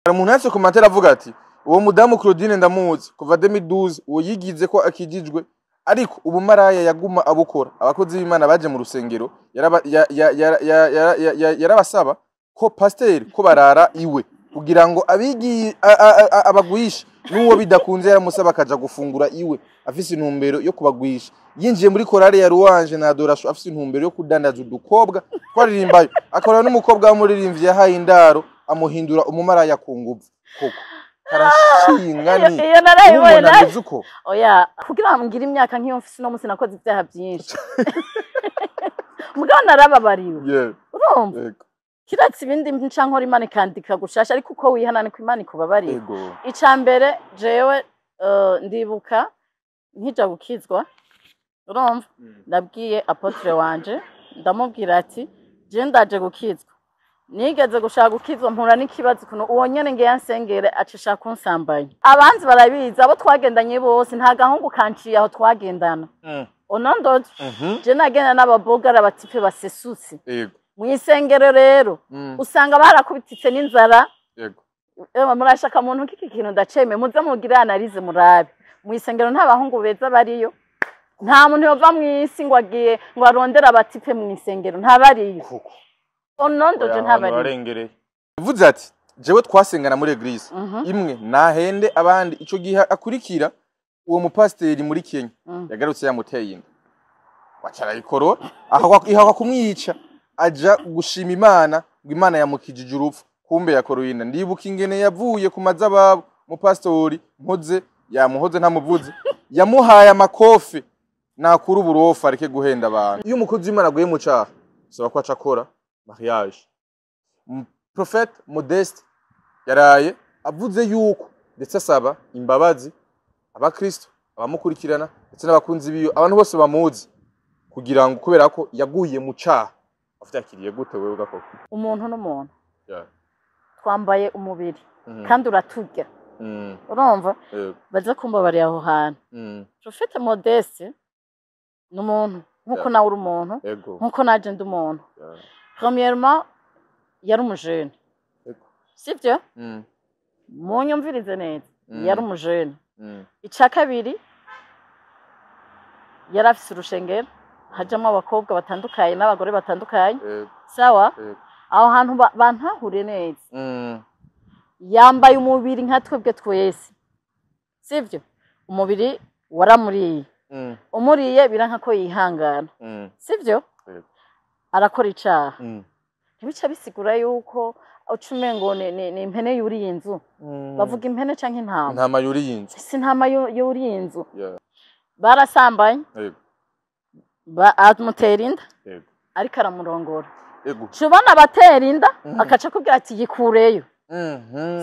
Hari umuntu yanditse commentaire avuga ati: "Uwo mudamu Claudine ndamuzi kuva 2012, uwo yigize ko akijijwe, ariko ubumaraya yaguma abukora. Abakozi b'Imana baje mu rusengero yarabasaba ko pasiteri ko barara iwe kugira ngo abigi abagwishe, n'uwo bidakunze yaramusaba akaja gufungura iwe, afise intumbero yo kubagwisha. Yinjiye muri korale ya Louange na Adoration afise intumbero yo kudandaza udukobwa twaririmbayo, akorana n'umukobwa w'umuririmbyi yahaye indaro, amuhindura umumaraya ku nguvu." Koko karashinga ni Iyo narayibonye. Umuntu ameze uko. Oya, kugira ngo ngire imyaka nk'iyo mfise uno munsi, nakoze ibyaha byinshi, mugabo narababariwe. Urumva, kiretse ibindi nca nkora, Imana ikandika gushasha, ariko uko wihana niko Imana ikubabarira. Ica mbere, jewe ndibuka nkija gukizwa, urumva, ndabwiye apôtre wanje, ndamubwira ati: "Je ndaje gukizwa, nigeze gushaka gukizwa mpura n'ikibazo, ukuntu uwo nyene ngiye ansengere acisha kunsambanya." Abanzi barabizi, abo twagendanye bose, nta gahungu kanciye aho twagendana. Onondoje, je nagenda n'ababogara, abatipe basesutse mw'isengero. Rero usanga barakubititse n'inzara. Ewa, murashaka muntu kiki kintu ndaceme, muze mugire analyse, murabe mw'isengero nta bahungu beza bariyo. Nta muntu yova mw'isi ngo agiye ngo arondere abatipe mw'isengero, ntabariyo. Koko. Onondoje, Oya, ntabariyo. Warengereye. Uvuze ati: "Jewe twasengana muri église imwe, nahende abandi." Ico gihe akurikira uwo mupasiteri muri Kenya, yagarutse yamuteye inda, waca arayikorora, ihakwa kumwica, aja gushima Imana ngo Imana yamukijije urupfu, kumbe yakoroye inda. Ndibuka ingene yavuye ku mazababo, umupasitori mpoze yamuhoze, ntamuvuze, yamuhaye amakofi nakura uburofa, areke guhenda abantu. Iyo umukozi w'Imana aguye mu caha, bisaba ko aca akora mariage. Prophète Modeste yaraye avuze yuko ndetse asaba imbabazi abakristo, abamukurikirana, ndetse n'abakunzi biyo, abantu bose bamuzi, kugira ngo kubera ko yaguye mu caha. Avyakiriye gute wewe gakoko? Umuntu n'umuntu, twambaye umubiri kandi uraturya. Urumva, baze kumbabarira aho hantu. Prophète Modeste ni umuntu nkuko nawe uri umuntu, nkuko naje ndi umuntu. Premièrement, yari umujene, sibyo? Munyumvirize neza. Yari umujene. Ica kabiri, yari afise urushengero hajamwo abakobwa batandukanye n'abagore batandukanye. Sawa? Yego. Aho hantu bantahure neza. Yambaye umubiri nka twebwe twese, sibyo? Umubiri waramuriye. Umuriye biranka ko yihangana, sibyo? Yego. Arakora icaha. Ntibica bisigura yuko uca umengo ni impene yuriye inzu. Bavuga impene canke intama? Intama yuriye inzu. Si intama yuriye inzu. Barasambanye, amutera inda, ariko aramurongora. Ca ubona abatera inda, akaca akubwira ati: "Yikureyo."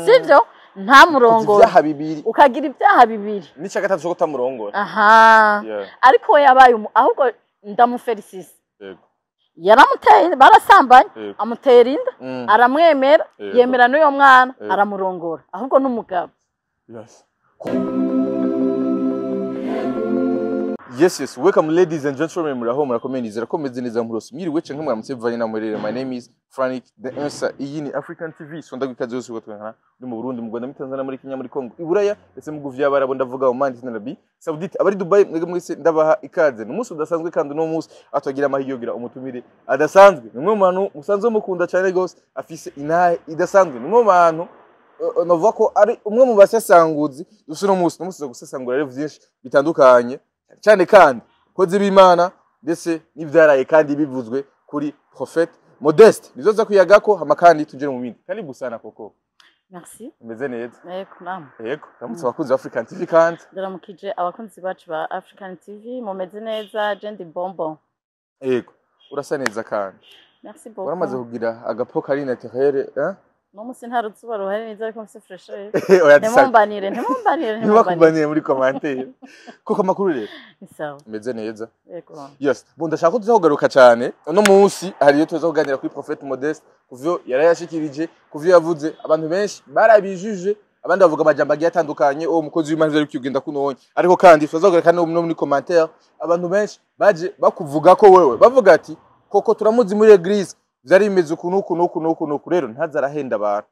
Sivyo? Ntamurongora. Ivyaha bibiri. Ukagira ibyaha bibiri. N'ica gatatu co kutamurongora. Aha. Ariko we yabaye ahubwo ndamufelicise. Yaramuteye, barasambanye, amutera inda, aramwemera, yemera n'uyo mwana, aramurongora. Ahubwo n'umugabo. Yes. Welcome, ladies and gentlemen. Muraho, murakomeye, nizera ko meze neza murose. Mwiriwe canke mwaramutse bivanye na murere. My name is Frank The Answer. Iyi ni African TV. So ndagwikaze yose ugatwenkana. Uri mu Burundi, mu Rwanda, muri Tanzania, muri Kenya, muri Congo, Iburaya, ndetse mu bihugu vy'Abarabu, ndavuga Oman ndetse na Arabie Saoudite. Abari Dubai mwebwe mwese ndabaha ikaze. Ni umunsi udasanzwe, kandi uno munsi atugira amahirwe yogira umutumire adasanzwe. Ni umwe mu bantu musanzwe mukunda cyane gose, afise intahe idasanzwe. Ni umwe mu bantu navuga ko ari umwe mu basesanguzi dufise uno munsi. Uno munsi tuza gusesangura rero vyinshi bitandukanye cyane, kandi kozi b'Imana, ndetse n'ivyaraye kandi bivuzwe kuri Prophète Modeste, nizo za kuyagako hama kandi tujere mu bindi. Karibu sana koko. Merci. Umeze neza? Yego, namwe? Yego, ramutse abakunzi ba African TV kandi. Ndaramukije abakunzi bacu ba African TV. Mumeze neza? Je ndi bonbon. Yego, urasa neza kandi. Merci beaucoup. Waramaze kugira agapo kari naturel, eh? No musi nta ruzuba ruhari neza, ariko mfise fraîcheur. Oya, dusa. Ntimumbanire, ntimumbanire, ntimumbanire. Ntibakubaniye muri commentaire koko. Amakuru rero? Ni sawa. Umeze neza? Yego. Yes. Bon, ndashaka ko tuza kugaruka cyane uno munsi. Hari iyo tuza kuganira kuri Prophète Modeste, kuvyo yarayashikirije, kuvyo yavuze. Abantu benshi barabijuje, abandi bavuga amajambo agiye atandukanye, uwo mukozi w'Imana vyari kugenda kunonye. Ariko kandi tuza kugaruka no muri commentaire, abantu benshi baje bakuvuga ko wewe, bavuga ati: "Koko turamuzi muri église, vyari bimeze uku n'uku n'uku n'uku n'uku, rero ntaza arahenda abantu."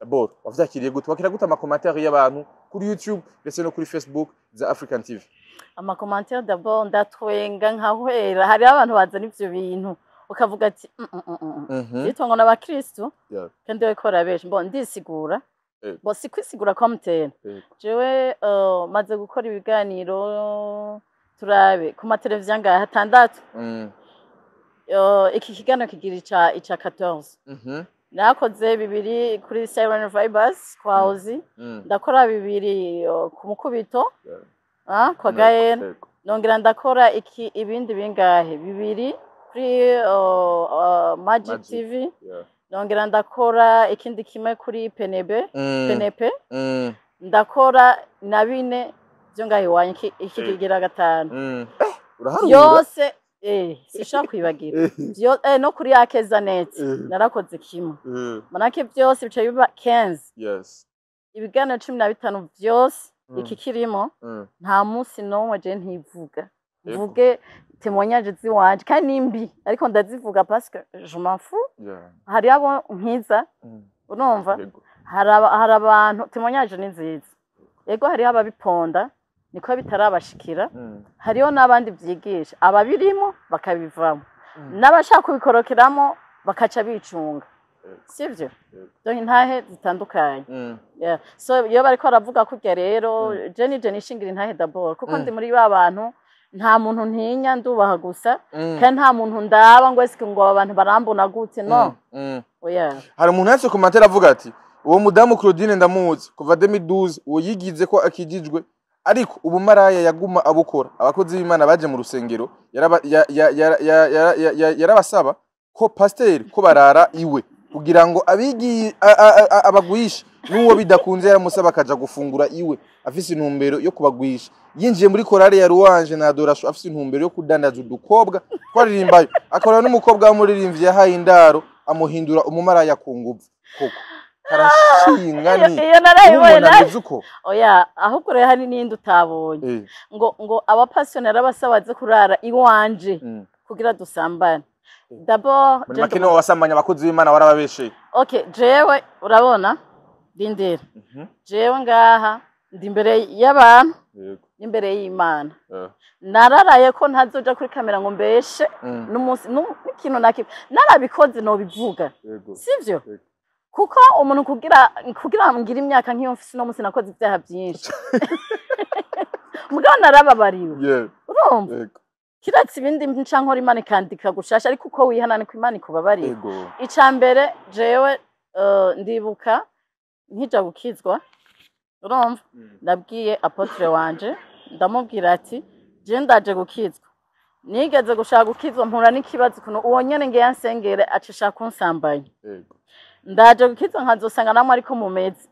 D'abord wavyakiriye gute, wakira gute ama commentaires y'abantu kuri YouTube ndetse no kuri Facebook za African TV? Ama commentaires, d'abord ndatwenga nkahwera. Hariho abantu bazana ivyo bintu ukavuga ati "Vyitwa ngo n'abakristu kandi bariko barabesha." Bon, ndisigura. Bon, si kwisigura komutera. Jewe maze gukora ibiganiro, turabe ku mateleviziyo angahe? Hatandatu. Iki kiganiro kigira ica 14. Nakoze bibiri kuri Siren Vibers kwa Ozi, ndakora bibiri ku Mukubito, kwa Gael, nongera ndakora iki ibindi bingahe, bibiri kuri Magic Magic. TV, nongera ndakora ikindi kimwe kuri Penebe, Penepe, ndakora na bine byo ngaho iwanyu, iki kigira gatanu. Uraharura. Byose sinshobora kwibagira. No kuri Akeza Net narakoze kimwe. Manake byose bica biba 15. Ibiganiro 15 byose, iki kirimo. Nta munsi n'umwe je ntivuga, mvuge témoignage ziwanje, kandi ni mbi ariko ndazivuga parce que je m'en fous. Hari abo nkiza, urumva? Hari abantu témoignage ni nziza, yego, hariho ababiponda niko bitarabashikira, hariho n'abandi byigisha ababirimo bakabivamo, n'abashaka kubikorokeramo bakaca bicunga, sivyo? Yego. Donc intahe zitandukanye. Yeah. So iyo bariko baravuga kurya rero, je nije nishingira intahe d'abord, kuko ndi muri ba bantu nta muntu ntinya, ndubaha gusa, kandi nta muntu ndaba ngo eske ngo aba bantu barambona gute, no. Oya. Hari umuntu yanditse commentaire avuga ati: "Uwo mudamu Claudine ndamuzi kuva 2012, uwo yigize ko akijijwe ariko ubumaraya yaguma abukora. Abakozi b'Imana baje mu rusengero yarabasaba ko pasiteri ko barara iwe kugira ngo abigi abagwishe, n'uwo bidakunze yaramusaba akaja gufungura iwe afise intumbero yo kubagwisha. Yinjiye muri korale ya Louange na Adoration afise intumbero yo kudandaza udukobwa twaririmbayo, akorana n'umukobwa w'umuririmbyi yahaye indaro, amuhindura umumaraya ku nguvu." Koko karashinga ni Iyo narayibonye. umuntu ameze uko. Oya, ahubwo rero hari n'indi utabonye, ngo abapasiyoneri abasaba baze kurara iwanje kugira dusambane. D'abord Muri make niwo wasambanya abakozi b'Imana, warababesheye. Okay, jewe urabona, rindira, jewe ngaha ndi imbere y'abantu n'imbere y'Imana. Nararaye ko ntazoja kuri kamera ngo mbeshe n'umunsi n'ikintu na kimwe. Narabikoze nobivuga, sivyo? Yego. Kuko umuntu kugira ngire imyaka nk'iyo mfise uno munsi, nakoze ibyaha byinshi, mugabo narababariwe. Urumva? Yego. Kiretse ibindi nca nkora, Imana ikandika gushasha, ariko uko wihana niko Imana ikubabarira. Ica mbere, jewe ndibuka nkija gukizwa, urumva, nabwiye apôtre wanje, ndamubwira ati: "Je ndaje gukizwa, nigeze gushaka gukizwa mpura n'ikibazo ukuntu uwo nyene ngiye ansengere aca ashaka kunsambanya. Ndaje gukizwa nkazosanga namwe ariko mumeze,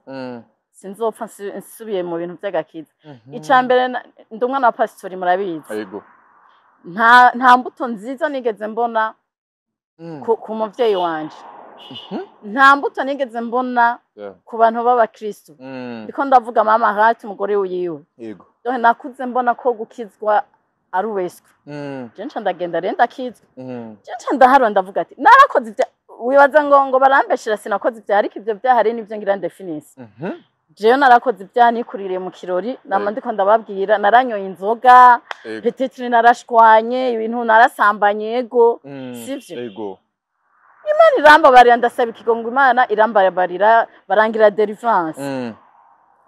sinzopfa nsubiye mu bintu vy'agakiza." Ica mbere, ndi umwana wa pasitori, murabizi. Nta mbuto nziza nigeze mbona ku muvyeyi wanje, nta mbuto nigeze mbona ku bantu b'abakristo. Ndiko ndavuga mama hati umugore wiwe. Donc nakuze mbona ko gukizwa ari uweswe. Je nca ndagenda rero ndakizwa. Je nca ndaharura, ndavuga ati narakoze ibya wibaza ngo barambeshera, sinakoze ibyaha, ariko ivyo byaha rero nivyo ngira ndefinise. Jewe narakoze ibyaha, nikuririye mu kirori, nama ndiko ndababwira, naranyoye inzoga, peut-être narashwanye ibintu, narasambanye, yego, sivyo? Yego. Imana irambabarira, ndasaba ikigongo Imana irambabarira, barangira délivrance.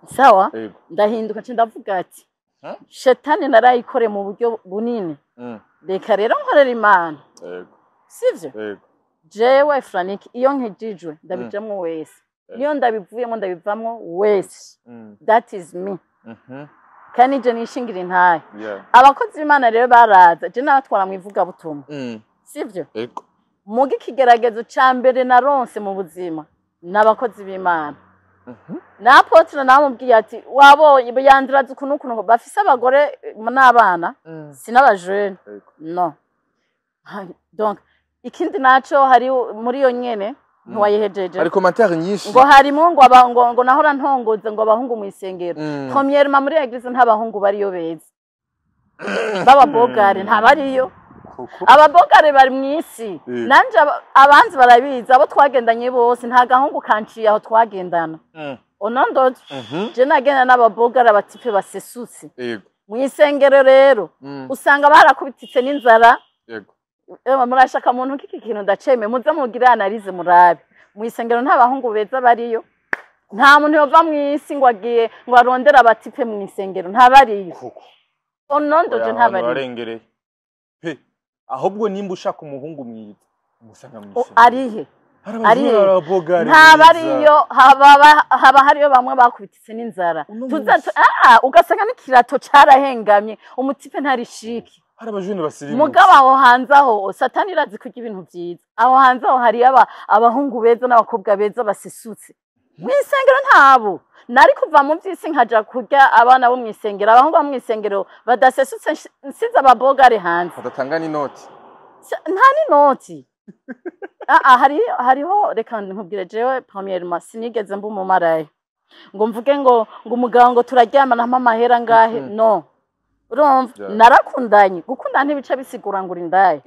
Sawa. Ndahinduka, nca ndavuga ati shetani narayikore mu buryo bunini, reka rero nkorera Imana, sivyo? Yego. Jewe Frank, iyo nkijijwe ndabijamwo wese, niyo ndabivuyemo ndabivamwo wese. That is me. Kandi je nishingira intahe. Abakozi b'Imana rero baraza, je nabatwara mu ivugabutumwa, sivyo? Yego. Muga ikigeragezo ca mbere naronse mu buzima ni abakozi b'Imana. Na apôtre namubwiye ati: "Wabonye yandiraza ukuntu ukuntu bafise abagore n'abana, sin'abajene." No. Donc ikindi naco hari muri iyo nyene ntiwayihejeje. Hari commentaire nyinshi. Ngo harimo ngo ngo nahora ntongoze ngo abahungu mu isengero. Premièrement, muri église nta bahungu bariyo beza b'ababogare, ntabariyo. Koko. Ababogare bari mw'isi. Nanje abanzi barabizi, abo twagendanye bose nta gahungu kanciye aho twagendana. Onondo je nagenda n'ababogare, abatipe basesutse. Mw'isengero rero usanga barakubititse n'inzara. Ewa, murashaka muntu kiki kintu ndaceme, muze mugire analyse murabe. Mw'isengero nta bahungu beza bariyo. Nta muntu yova mw'isi ngo agiye ngo arondere abatipe mw'isengero, ntabariyo. Koko. Onondo je Oya, abantu ntabariyo. Barengereye pe. Ahubwo nimba ushaka umuhungu mwiza, umusanga O, mw'isengero. Arihe? Hari Arihe? abajura, ababogare Ntabariyo, haba hariyo bamwe bakubititse n'inzara. Uno Tuza munsi. Ugasanga n'ikirato carahengamye, umutipe ntarishiki. Hari abajene basirimu. Mugabo aho hanze aho Satani irazi kurya ibintu vyiza. Aho hanze aho hariyo abahungu beza n'abakobwa beza basesutse. Mw'isengero ntabo. Nari kuva mu vy'isi nkaja kurya abana bo mw'isengero, abahungu bo mw'isengero badasesutse, nsize ababogare hanze. Badatanga n'inoti. Nta n'inoti. Hariho, reka nkubwire, jewe premièrement sinigeze mba umumaraya ngo mvuge ngo umugabo ngo turaryamana mpa amahera ngahe. No, urumva, narakundanye. Gukundana ntibica bisigura ngo uri indaya.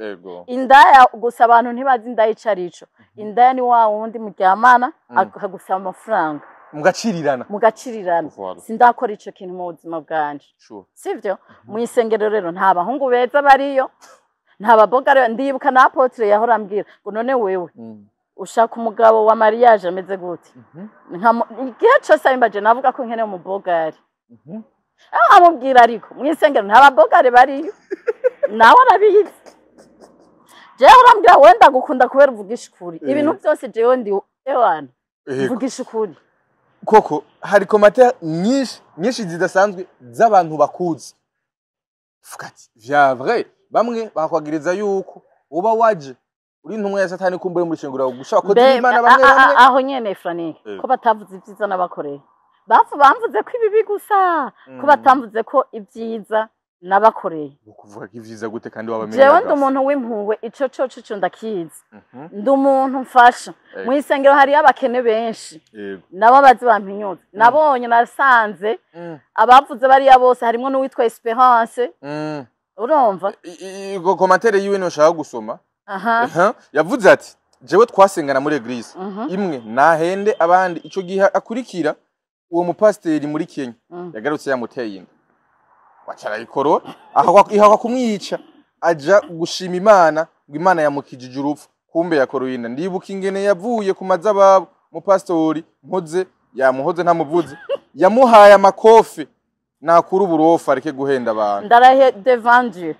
Indaya gusa, abantu ntibazi indaya ico arico. Indaya ni wa wundi muryamana akagusaba amafaranga. Mugacirirana. Mugacirirana. Voilà. Sindakora ico kintu mu buzima bwanje. Sivyo? Mu isengero rero nta bahungu beza bariyo, nta baboga. Rero ndibuka na apôtre yahora ambwira ngo: "None wewe ushaka umugabo wa mariage ameze gute?" Igihe cose abimbaje navuga ko nkeneye umubogari. Aho amubwira, ariko mu isengero nta babogare bariyo, nawe arabizi. Jewe urambwira: "Wenda gukunda kubera uvugisha ukuri." Ibintu byose jewe ndi ewana mvugisha ukuri. Koko hari commentaires nyinshi nyinshi zidasanzwe z'abantu bakuzi. Vuga ati vya vrai, bamwe bakwagiriza yuko uba waje uri intumwa ya Satani, kumbure muri shengura gushaka ko Imana bamwe bamwe. Aho nyene, Frank, ko batavuze ibyiza n'abakoreye, bapfu bamvuze ko ibibi gusa, ko batamvuze ko ibyiza nabakoreye? Kuvuga ko ivyiza gute kandi wabamenye? Jewe ndi umuntu w'impuhwe, ico coco ico ndakizi. Ndi umuntu mfasha. Mu isengero hariyo abakene benshi, nabo bazi bampinyuza. Nabonye, nasanze abavuze bariya bose harimwo n'uwitwa Esperance. Urumva? Igo commentaire yiwe niyo nshaka gusoma. Aha. Aha, yavuze ati: "Jewe twasengana muri église imwe, nahende abandi." Ico gihe akurikira uwo mupasiteri muri Kenya yagarutse yamuteye inda, waca arayikorora, ihakwa kumwica, aja gushima Imana ngo Imana yamukijije urupfu, kumbe yakoroye inda. Ndibuka ingene yavuye ku mazababo, umupasitori mpoze yamuhoze ntamuvuze, yamuhaye amakofi. Nakura uburofa areke guhenda abantu. Ndarahe devant Dieu.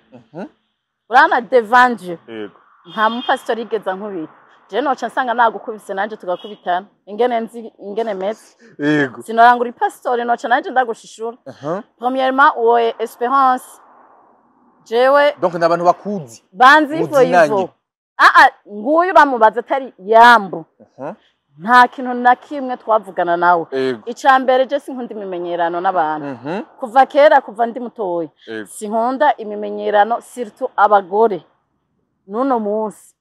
Urana devant Dieu. Yego. Nta mupasitori yigeze ankubita. Jewe noca nsanga nagukubise nanje tugakubitana, ingene nzi ingene meze. Sinorangura ipasitori, noca nanje ndagushishura. Premièrement, uwo Esperance, jewe Donc ni abantu bakuzi. Banzi ivo. Muzinanye. Ivo aa nguyu uramubaza atari yambu. Nta kintu na kimwe twavugana nawe. Ica mbere, je sinkunda imimenyerano n'abantu. Kuva kera, kuva ndi mutoya, sinkunda imimenyerano, surtout abagore. N'uno munsi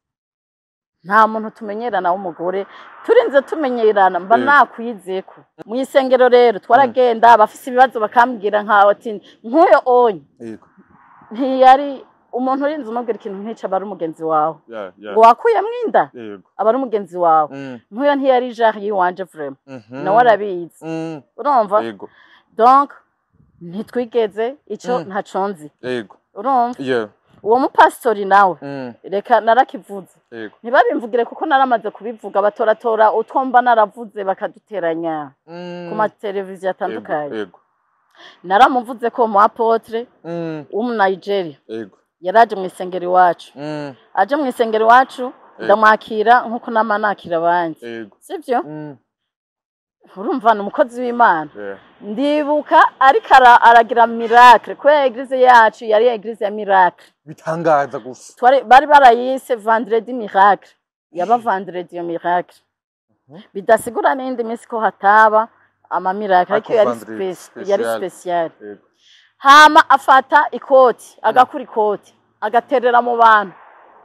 nta muntu tumenyerana w'umugore. Turinze tumenyerana mba nakwizeko. Mu isengero rero twaragenda, abafise ibibazo bakambwira, nkawe ati nk'uyo onye ntiyari umuntu urinze umubwira ikintu nk'ico, aba ari umugenzi wawe. Ngo wakuyemwo inda, aba ari umugenzi wawe. Nk'uyo ntiyari genre yiwanje vraiment. Nawe arabizi. Urumva? Yego. Donc ntitwigeze ico, ntaco nzi. Urumva? Uwo mupasitori nawe, reka narakivuze, ntibabimvugire kuko naramaze kubivuga, batoratora utwo mba naravuze bakaduteranya ku mateleviziyo atandukanye. Naramuvuze ko mu apôtre w'umu Nigeria yaraje mu isengero iwacu. Aje mu isengero iwacu, ndamwakira nk'uko nama nakira abandi. Sibyo? Urumva ni umukozi w'Imana. Ndibuka ariko aragira miracle, kubera église yacu yari église ya miracle. Bitangaza gusa. Bari barayise vendredi miracle. Yaba vendredi iyo miracle, bidasigura n'indi minsi ko hataba ama miracle, ariko Ariko yari vendredi yari spécial. spécial. Hama afata ikoti, agakura ikoti, agaterera mu bantu.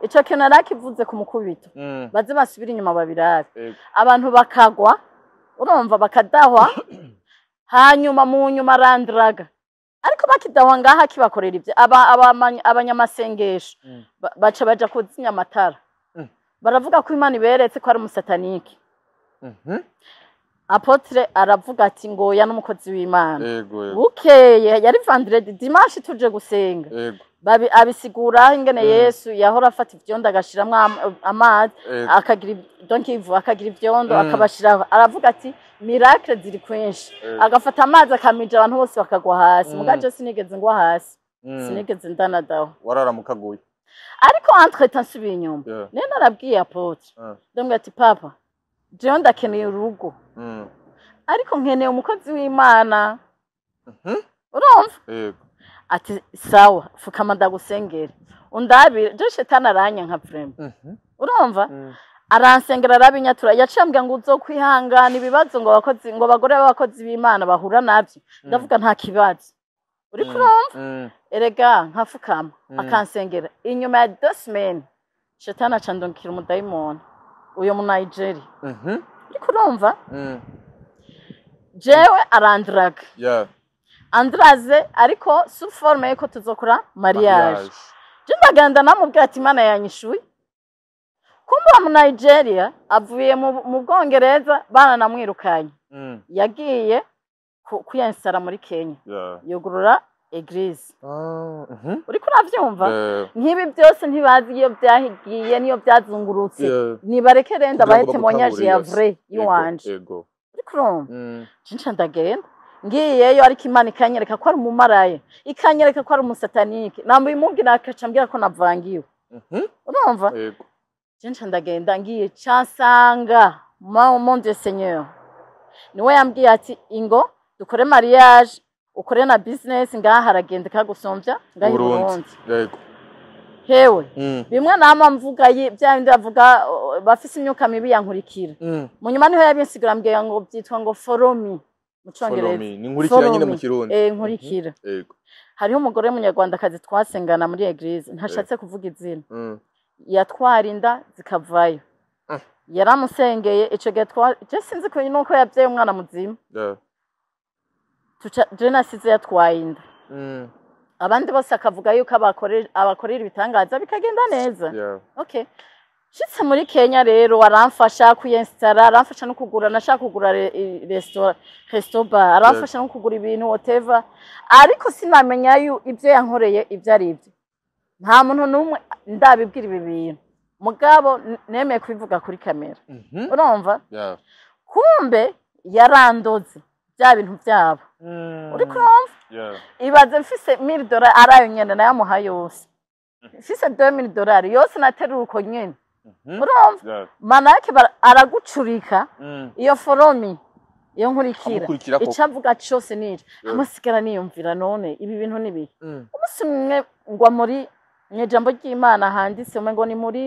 Ico kintu narakivuze ku mukubito. Baze basubire inyuma babirabe. Abantu bakagwa, urumva, bakadahwa, hanyuma mu nyuma arandiraga. Ariko bakidawa ngaha kibakorera ibyo abanyamasengesho baca baja kuzinya amatara. Baravuga ko Imana iberetse ko ari umusatanike. Apôtre aravuga ati ngo ya n'umukozi w'Imana. Bukeye yari vendredi, dimanche tuje gusenga. Babi abisigura ingene Yesu yahora afata ivyondo agashiramwo amazi, akagira donc ivu, akagira ivyondo, akabashira. Aravuga ati miracle ziri kwinshi. Agafata amazi akamija abantu bose bakagwa hasi. Mugaje sinigeze ngwa hasi, sinigeze ndanadaho. Wararamukaguye. Ariko entre temps nsubiye inyuma, niyo narabwiye apôtre, ndamubwira ati: "Papa, jewe ndakeneye urugo, ariko nkeneye umukozi w'Imana." Urumva? Yego. Ati: "Sawa, fukama ndagusengera undabire." Je shetani aranyanka vraiment. Urumva? Aransengera, arabinyatura. Yaciye ambwira ngo uzokwihangana ibibazo ngo abakozi, ngo abagore b'abakozi b'Imana bahura nabyo. Ndavuga nta kibazo. Uriko urumva? Erega nkafukama, akansengera. Inyuma ya 2 semaines shetani aca ndungikira umudayimoni uyo mu Nigeria. Uriko urumva? Jewe arandiraga, andraze ariko sous forme yuko tuzokora mariage. Je ndagenda namubwira ati Imana yanyishuye. Kumbe uwo mu Nigeria avuye mu Bwongereza, baranamwirukanye. Yagiye kwiyensara muri Kenya, yugurura église. Uriko uravyumva? Yeah. Nk'ibi byose ntibazi iyo byahigiye n'iyo byazungurutse. Nibareke renda Kugira ngo bahe témoignage ya bagutahurire. vrai yiwanje. Uriko urumva? Cinca ndagenda, ngiyeyo, ariko Imana ikanyereka ko ari umumaraya, ikanyereka ko ari umusatanike. Namubimubwira akaca ambwira ko navangiwe. Urumva? Yego. Cinca ndagenda, ngiye cansanga mon Dieu Seigneur niwe yambwiye ati: "Ingo dukore mariage, ukore na business ngaha, haragenda kagusomvya ngaha i Burundi. Burundi." Hewe, bimwe nama mvuga bya bindi bavuga, bafise imyuka mibi yankurikira. Mu nyuma niho yabinsigura, ambwira ngo byitwa ngo follow me mu Follow Congereza. me. Ni nkurikira nyine mu Follow me. Kirundi. Eh, nkurikira. Hariho umugore w'umunyarwandakazi twasengana muri église, ntashatse kuvuga izina, yatwara inda zikavayo. Yaramusengeye ico gihe twa je sinzi ko nuko yabyaye umwana muzima. Tuca je nasize yatwaye inda, abandi bose akavuga yuko abakorera ibitangaza bikagenda neza. Okay, nshitse muri Kenya rero aramfasha kuyensitara, aramfasha no kugura, nashaka kugura resto bar, aramfasha no kugura ibintu whatever, ariko sinamenya ibyo yankoreye ibyo ari byo. Nta muntu n'umwe ndabibwira ibi bintu, mugabo nemeye kubivuga kuri kamera. Urumva? Yeah. Kumbe yarandoze bya bintu byabo. Uriko urumva? Yeah. Ibaze mfise $1000 arayo nyene nayamuha yose, mfise $2000 yose naterura uko nyene. Urumva? Yeah. Manake aragucurika. Iyo follow me, iyo nkurikira, Amukurikira koko. ico avuga cose nico amusigara niyumvira. None ibi bintu ni bihe? Umunsi umwe ngwa muri mw'ijambo ry'Imana handitse ngo ni muri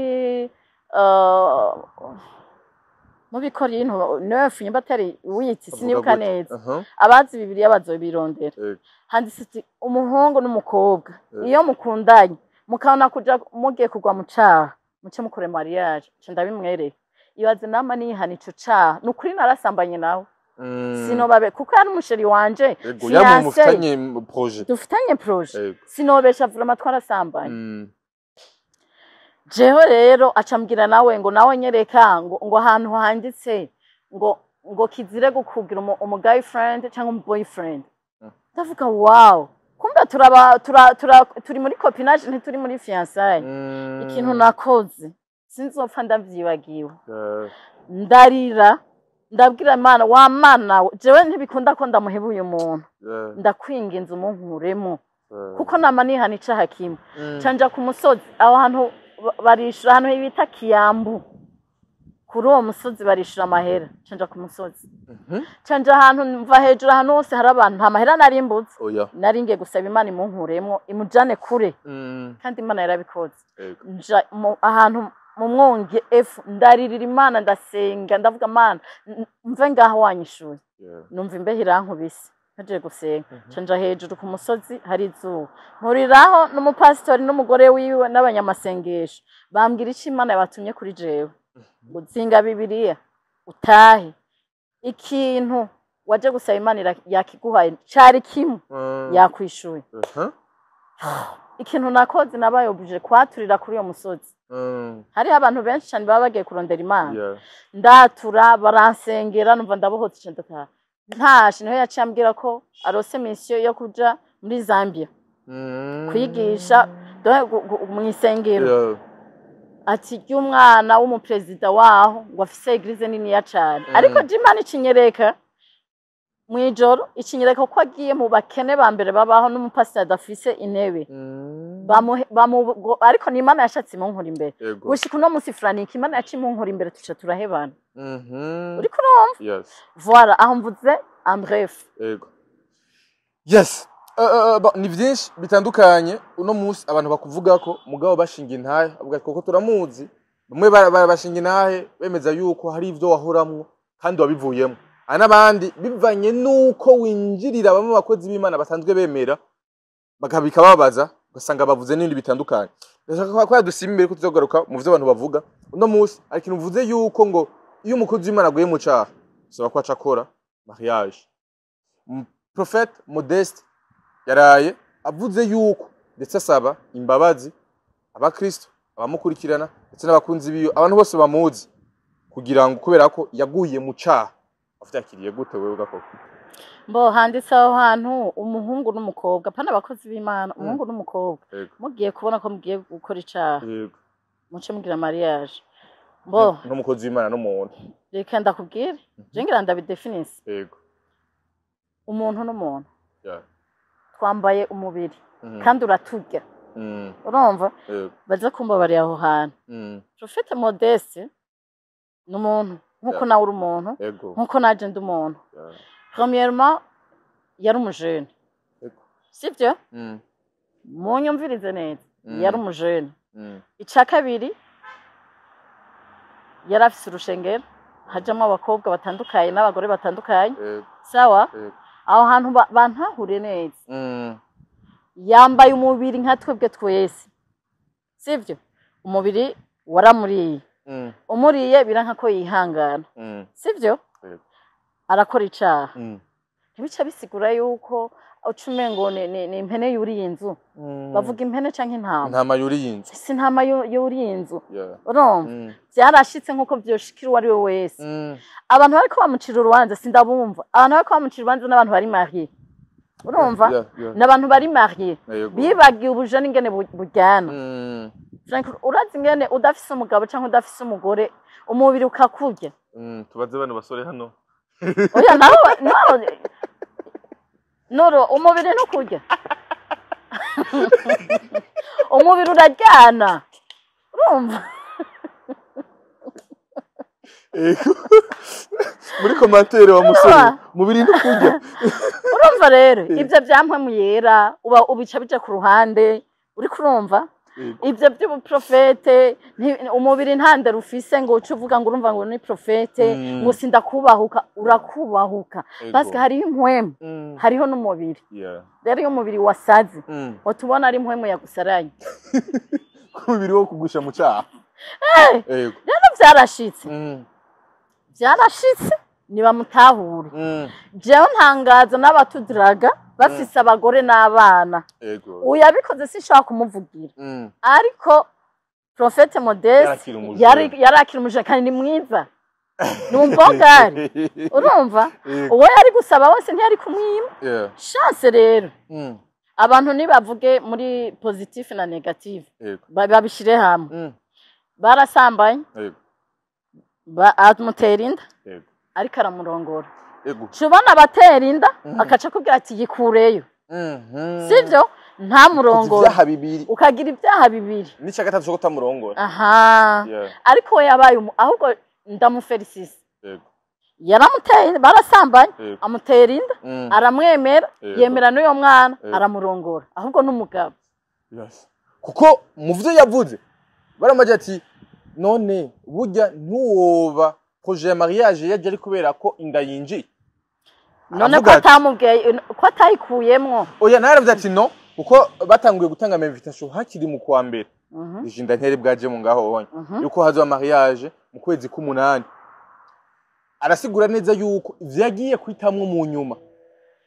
mu Bikorinto 9, nyumba atari 8, sinibuka Avuga gute? neza. Abazi Bibiliya bazobirondera. Handitse ati umuhungu n'umukobwa iyo mukundanye mukabona kuja mugiye kugwa mu caha, muce mukore mariage. Nca ndabimwereka. Ibaze nama nihana ico caha, ni ukuri narasambanye nawe. Sinobabe kuko yari umuchéri wanje, Ego, yamwe fiancé. mufitanye projet. Dufitanye projet. Sinobesha vraiment, twarasambanye. Jewe rero acambwira nawe ngo nawe nyereka ngo ahantu handitse ngo kizire gukugira umu girlfriend cyangwa umu boyfriend. Ndavuga wow, kumbe turaba tura, tura, turi muri copinage, ntituri muri fiançailles. Ikintu nakoze sinzopfa ndavyibagiwe. Ndarira, ndabwira Imana: "Wa Mana we, jewe ntibikunda ko ndamuheba uyu muntu. Ndakwinginze umunkuremo, kuko nama nihana icaha kimwe." Canja ku musozi aho hantu barishura, ahantu bita Kiyambu, kuri uwo musozi barishura amahera. Canja ku musozi, canja ahantu mva hejuru, ahantu hose hari abantu, nta mahera narimbutse. Oya. Nari ngiye gusaba Imana imunkuremwo, imujane kure. Kandi Imana yarabikoze. Nja ahantu mu mwonge efu, ndaririra Imana, ndasenga, ndavuga: "Mana, mve ngaho wanyishuye." Numva imbeho irankubise ntagiye gusenga. Nca nja hejuru ku musozi, hari izuba, mpuriraho n'umupasitori n'umugore wiwe n'abanyamasengesho. Bambwira icyo Imana yabatumye kuri jewe, ngo zinga Bibiliya utahe ikintu. Waje gusaba Imana, yakiguhaye, cari kimwe, yakwishuye. Ikintu nakoze, nabaye obligé kwaturira kuri uyo musozi. Hariho abantu benshi cyane baba bagiye kurondera Imana. Ndatura, baransengera, numva ndabohotse, nca ndataha. Ntashe niho yaciye ambwira ko arose mission yo kuja muri Zambia kwigisha mw'isengero, ati ry'umwana w'umuperezida waho, ngo afise église niniya cane. Ariko je Imana ikinyereka mw'ijoro, ikinyereka ko agiye mu bakene ba mbere babaho, n'umupasiteri adafise intebe. Ariko ni Imana yashatse imunkura imbere. Gushika uno munsi, Frank, Imana yaciye imunkura imbere, tuca turahebana. Uriko urumva? Yes. Voilà, aho mvuze en bref. Yego. Yes. Bon, ni vyinshi bitandukanye uno munsi abantu bakuvuga ko, mugabo bashinga intahe, avuga ati koko turamuzi. Bamwe bashinga intahe bemeza yuko hari ivyo wahoramwo kandi wabivuyemo. Hari n'abandi bivanye nuko winjirira bamwe mu bakozi b'Imana basanzwe bemera, bakabikababaza, ugasanga bavuze n'ibindi bitandukanye. Ndashaka ko yadusimba imbere ko tuzogaruka mu vyo abantu bavuga. Uno munsi hari ikintu uvuze yuko ngo iyo umukozi w'Imana aguye mu caha, bisaba ko aca akora mariage. Prophète Modeste yaraye avuze yuko ndetse asaba imbabazi abakristo, abamukurikirana, ndetse n'abakunzi biyo, abantu bose bamuzi, kugira ngo kubera ko yaguye mu caha. Avyakiriye gute wewe gakoko? Mbo handitse aho hantu umuhungu n'umukobwa, pana abakozi b'Imana, umuhungu n'umukobwa, mugiye kubona ko mugiye gukora icaha, muce mugira mariage. Mbo N'umukozi w'Imana n'umuntu. Reka ndakubwire, je ngira ndabidefinise. Umuntu n'umuntu, twambaye umubiri kandi uraturya. Urumva? Yego. Baza kumbabarira aho hantu. Prophète Modeste ni umuntu nkuko nawe uri umuntu, nkuko naje ndi umuntu. Premièrement, yari umujene, sivyo? Munyumvirize neza. Yari umujene. Ica kabiri, yari afise urushengero hajamwo abakobwa batandukanye n'abagore batandukanye. Sawa? Yego. Aho hantu bantahure neza. Yambaye umubiri nka twebwe twese, sivyo? Umubiri waramuriye. Umuriye biranka ko yihangana, sivyo? Yego. Arakora icaha. Ntibica bisigura yuko uca umengo ni impene yuriye inzu. Bavuga impene canke intama? Intama yuriye inzu. Si intama yuriye inzu. Urumva? Vyarashitse nkuko vyoshikira uwo ari we wese. Abantu bariko bamucira urubanza sindabumva. Abantu bariko bamucira urubanza n'abantu bari mariés, urumva? Yeah. N'abantu bari mariés bibagiye ubujene ingene buryana. Frank, urazi ingene udafise umugabo canke udafise umugore, umubiri ukakurya? Tubaze bano basore hano. Oya, nawe nawe noro, umubiri ntukurya, umubiri uraryana, urumva? Ego. Muri commentaire wa musore, mubiri ntukurya. Urumva rero, ibyo byampwemu yera uba ubica bija ku ruhande, uriko urumva? Yego. Ibyo by'ubuprofete, umubiri nta ndero ufise ngo uce uvuga ngo urumva ngo ni prophète, ngo sindakubahuka. Urakubahuka parce que hariho impwemu, hariho n'umubiri. Rero iyo umubiri wasaze, utubona ari impwemu yagusaranye. Umubiri wo kugusha mu cyaha. Yego. Rero byarashitse, byarashitse, ntibamutahure. Jewe ntangaza n'abatudiraga bafise abagore n'abana. Uyabikoze sinshobora kumuvugira, ariko Prophète Modeste Yarakira umujura. Yarakira umujura kandi ni mwiza, ni umbogari, urumva? Uwo yari gusaba wese ntiyari kumwima. Chance rero, abantu ntibavuge muri positif na négatif, babishire hamwe. Barasambanye, amutera inda, ariko aramurongora. Cubona abatera inda, akaca akubwira ati yikureyo, sivyo? Ntamurongora. Ibyaha bibiri. Ukagira ibyaha bibiri. N'icya gatatu cyo kutamurongora. Aha. Ariko we yabaye ahubwo ndamufelicise. Yaramuteye, barasambanye, amutera inda, aramwemera, yemera n'uyo mwana, aramurongora, ahubwo n'umugabo. Yes. Kuko mu vyo yavuze baramaje ati none burya ntuwoba projet ya mariage yaje ari kubera ko inda yinjiye. None ko Aravuga ati- atamubwiye ko atayikuyemwo? Oya, nawe aravuze ati no, kuko batanguye gutanga ama invitation hakiri mu kwa mbere. Ijinda ntere bwaje mu ngaho wonye yuko hazoba mariage mu kwezi k'umunani. Arasigura neza yuko ivyo yagiye kwitamwo mu nyuma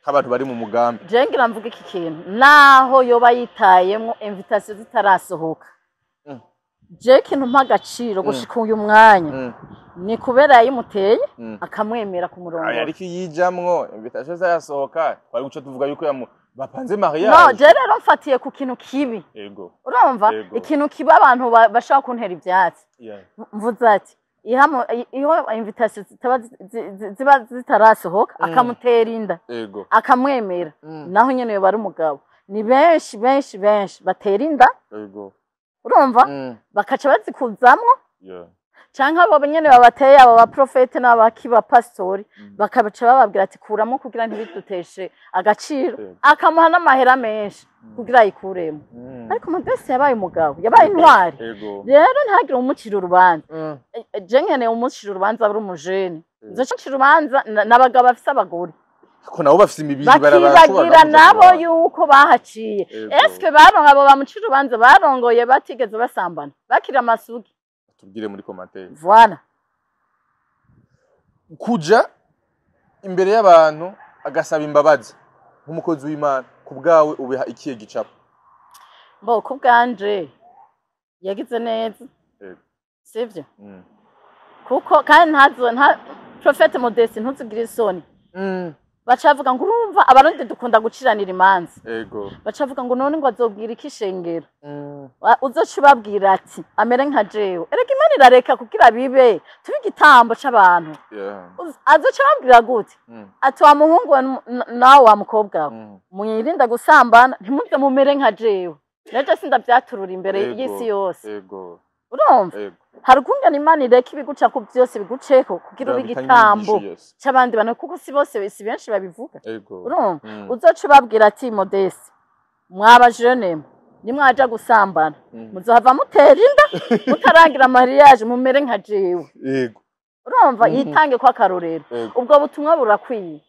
nk'abantu bari mu mugambi. Je ngira mvuga iki kintu: naho yoba yitayemwo invitation zitarasohoka, je ikintu mpa agaciro gushika uyu mwanya ni kubera yayimuteye, akamwemera Aya, kumurongora. Ariko iyo ijamwo invitation zarasohoka, twari guca tuvuga yuko bapanze No, mariage. je rero mfatiye ku kintu kibi. Urumva, ikintu kiba abantu bashaka kuntera ivyatsi. Mvuze ati iyo invitation zitaba ziba zitarasohoka, akamutera inda, akamwemera, naho nyene yoba ari umugabo. Ni benshi, benshi, benshi batera inda, urumva, bakaca bazikuzamwo, canke abo nyene babateye, abo baprofete n'abaki bapasitori, bakabaca bababwira ati: "Kuramo kugira ntibiduteshe agaciro." Akamuha n'amahera menshi kugira ayikuremo. Ariko Modeste yabaye umugabo, yabaye intwari. Rero ntagire umucira urubanza. Je nkeneye umucira urubanza ari umujene. Nzoca ncira urubanza n'abagabo bafise abagore. Ko nabo bafise imibiri. Bakibagira nabo yuko bahaciye. Eske baronka abo bamucira urubanza barongoye batigeze basambana bakiri amasugi? Tubwire muri commentaire. Voilà. Kuja imbere y'abantu agasaba imbabazi nk'umukozi w'Imana, ku bwawe ubiha ikihe gicapo? Bo, ku bwanje yagize neza. Sivyo? Kuko kandi ntazo nta Prophète Modeste, ntuzugire isoni. Baca bavuga ngo, urumva, Abarundi dukunda guciranira imanza. Baca bavuga ngo none ngo azobwira iki ishengero? Uzoca ubabwira ati amere nka jewe. Erega Imana irareka kugira bibe tube igitambo c'abantu. Azoca ababwira gute? Ati: "Wa muhungu we nawe wa mukobwa we, mwirinde gusambana, ntimuze mumere nka jewe." Nejo sindavyaturura imbere y'isi yose. Urumva, hari ukungene Imana ireka ibiguca ku byose biguceko kugira ube bitanga igitambo inyigisho, yes. c'abandi bantu, kuko si bose, si benshi babivuga. Urumva, uzoca ubabwira ati: "Modeste, mwaba jene, nimwaja gusambana, muzohava mutera inda mutaragira mariage, mumere nka jewe." Urumva, yitange ko akarorero. Ubwo butumwa burakwiye,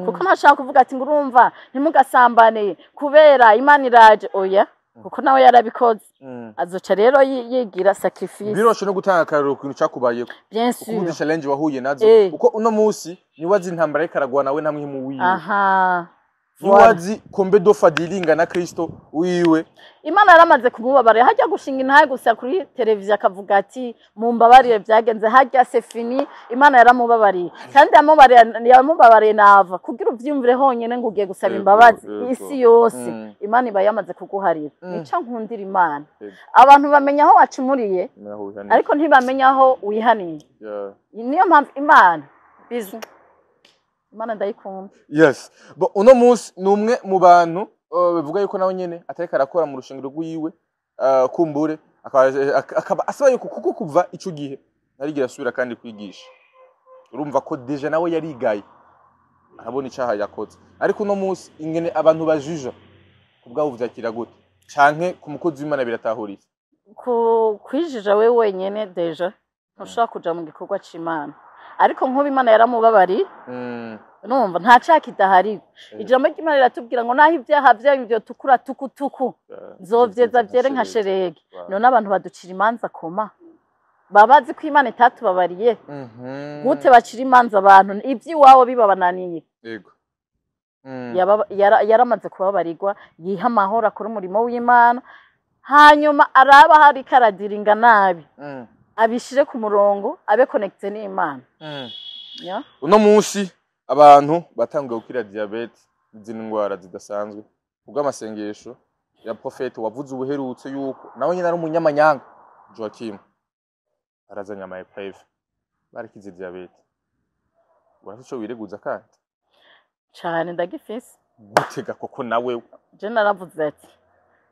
kuko ntashaka kuvuga ati ngo urumva ntimugasambane kubera Imana iraje. Oya, kuko nawe yarabikoze. Azoca rero yigira sacrifice. Biroshe no gutanga akarorero ku kintu cakubayeko, Bien kuko uzi sûr. challenge wahuye nazo, kuko uno munsi niwe azi intambara ariko aragwana we namwe mu wiwe, niwe azi kombe dofa dilinga na Kristo wiwe. Imana yaramaze kumubabarira. Hajya gushinga intahe gusa kuri televiziyo akavuga ati: "Mumbabarire, byagenze hajya," c'est fini. Imana yaramubabariye, kandi yamubabariye nava kugira uvyumvire honyine ngo ugiye gusaba imbabazi isi yose. Imana iba yamaze kuguharira. Nico nkundira Imana. Abantu bamenya aho wacumuriye, Naho wihaniye. ariko ntibamenya aho wihaniye. Niyo mpamvu Imana bizwi, Imana ndayikunda. Yes. Bo, uno munsi ni umwe mu bantu bivuga yuko nawe nyene atariko arakora mu rushengero rwiwe, kumbure akaba asaba yuko, kuko kuva ico gihe ntarigera asubira kandi kwigisha. Urumva ko déjà nawe yarigaye, arabona icaha yakoze. Ariko uno munsi ingene abantu bajuja, kubwabo vyakira gute? Canke ku mukozi w'Imana biratahuritse? Ku kwijija we wenyene, déjà ntushobora kuja mu gikorwa c'Imana. Ariko nk'ubu Imana yaramubabariye. Numva nta caha kidahari. Ijambo ry'Imana riratubwira ngo naho ibyaha byanyu vyotukura tukutuku, nzovyeza vyere nka sheregi. None abantu baducira imanza koma baba bazi ko Imana itatubabariye. Gute bacira imanza abantu ivy'iwabo bibabananiye? Yego. Yaramaze kubabarirwa, yiha amahoro, akora umurimo w'Imana, hanyuma araba hari karadiringa nabi, abishire ku murongo, abe connecté n'Imana. Ya? Uno munsi abantu batanguye gukira diabète n'izindi ndwara zidasanzwe kubw'amasengesho ya prophète wavuze ubuherutse yuko nawe nyine ari umunyamanyanga Joachim, arazanye ama épreuve, barakize diabète. Urafite ico wireguza kandi? Cane, ndagifise. Gutega koko nawe? Je naravuze ati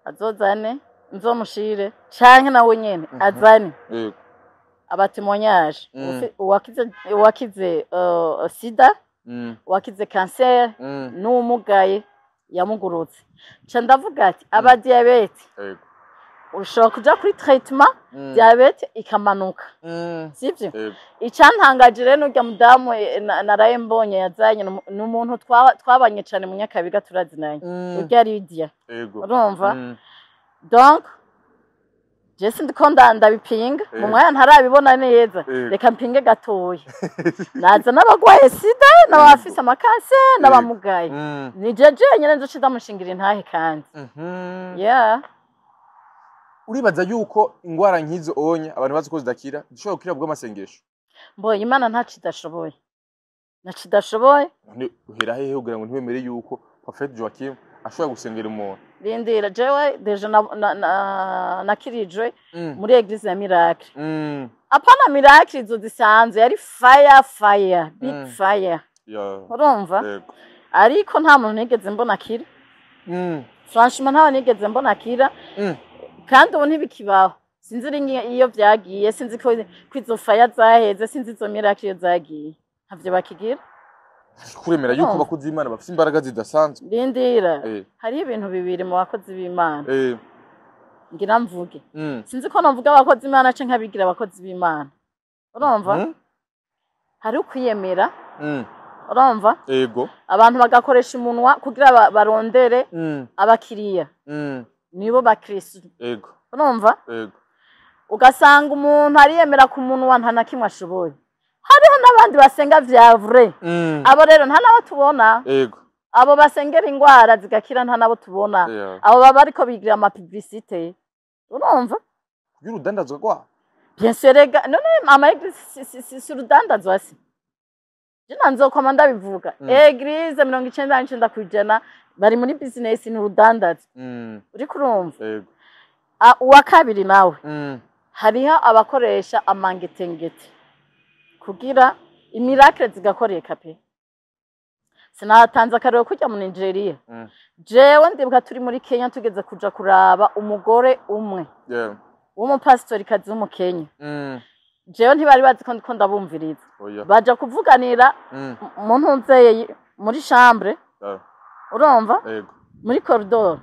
azozane nzomushire, canke nawe nyene azane aba témoignage. Uwakize sida, uwakize kanseri, n'uwumugaye yamugurutse. Nca ndavuga ati aba diabète, ushobora kuja kuri traitement, diabète ikamanuka, sivyo? Yego. Icyantangaje rero, n'urya mudamu naraye mbonye yazanye ni umuntu twabanye cane mu Nyakabiga, turazinanye, urya Lydia. Urumva, donc Je sindiko ndabipinga mu mwanya ntarabibona neza, reka mpinge gatoya. Naza n'abagwaye sida n'abafise amakase n'abamugaye, ni jeje nyene nzoca ndamushingira intahe kandi. Yeah. Uribaza yuko ingwara nkizo onye abantu bazi ko zidakira zishobora gukira bw'amasengesho? Mbonye Imana ntaco idashoboye, ntaco idashoboye. None uhera hehe kugira ngo ntiwemere yuko Prophet Joachim ashobora gusengera umuntu? Rindira, jewe déjà nakirijwe muri église ya Miracle. Apana miracle izo zisanzwe, yari fire fire big fire. Urumva? Yego. Ariko nta muntu nigeze mbona akira. Franchement ntawe nigeze mbona akira. Kandi ubu ntibikibaho, sinzi ringi iyo vyagiye, sinzi ko izo fire zaheze, sinzi izo miracle iyo zagiye, ntavyo bakigira. Kuremera yuko abakozi b'Imana bafite imbaraga zidasanzwe. Rindira, hariho ibintu bibiri mu bakozi b'Imana ngira mvuge. Sinzi ko novuga abakozi b'Imana canke abigira abakozi b'Imana. Urumva? Hari ukwiyemera. Urumva? Yego. Abantu bagakoresha umunwa kugira barondere abakiriya. Nibo bakristo. Yego. Urumva? Yego. Ugasanga umuntu ariyemera ku munwa nta na kimwe ashoboye. Hariho n'abandi basenga vya vrai. Abo rero nta nabo tubona. Yego. Abo basengera ingwara zigakira nta nabo tubona. Abo baba ariko bigira ama publicité. Urumva? Kugira urudandazwa rwabo. Bien sûr rega, none ama église si urudandazwa si. Je nanzokoma ndabivuga. Église 99% bari muri business, ni urudandazwa. Uriko urumva? Yego. Uwa kabiri nawe. Hariho abakoresha amangetengete kugira imiracle zigakoreka pe. Sinatanze akarero kujya mu Nigeria. Jewe ndibuka turi muri Kenya tugeze kuja kuraba umugore umwe w'umupasitorikazi w'umukenya. Jewe ntibari bazi ko ndiko ndabumviriza. Baja kuvuganira mu ntunzeye muri chambre. Urumva? Yego. Muri corridor.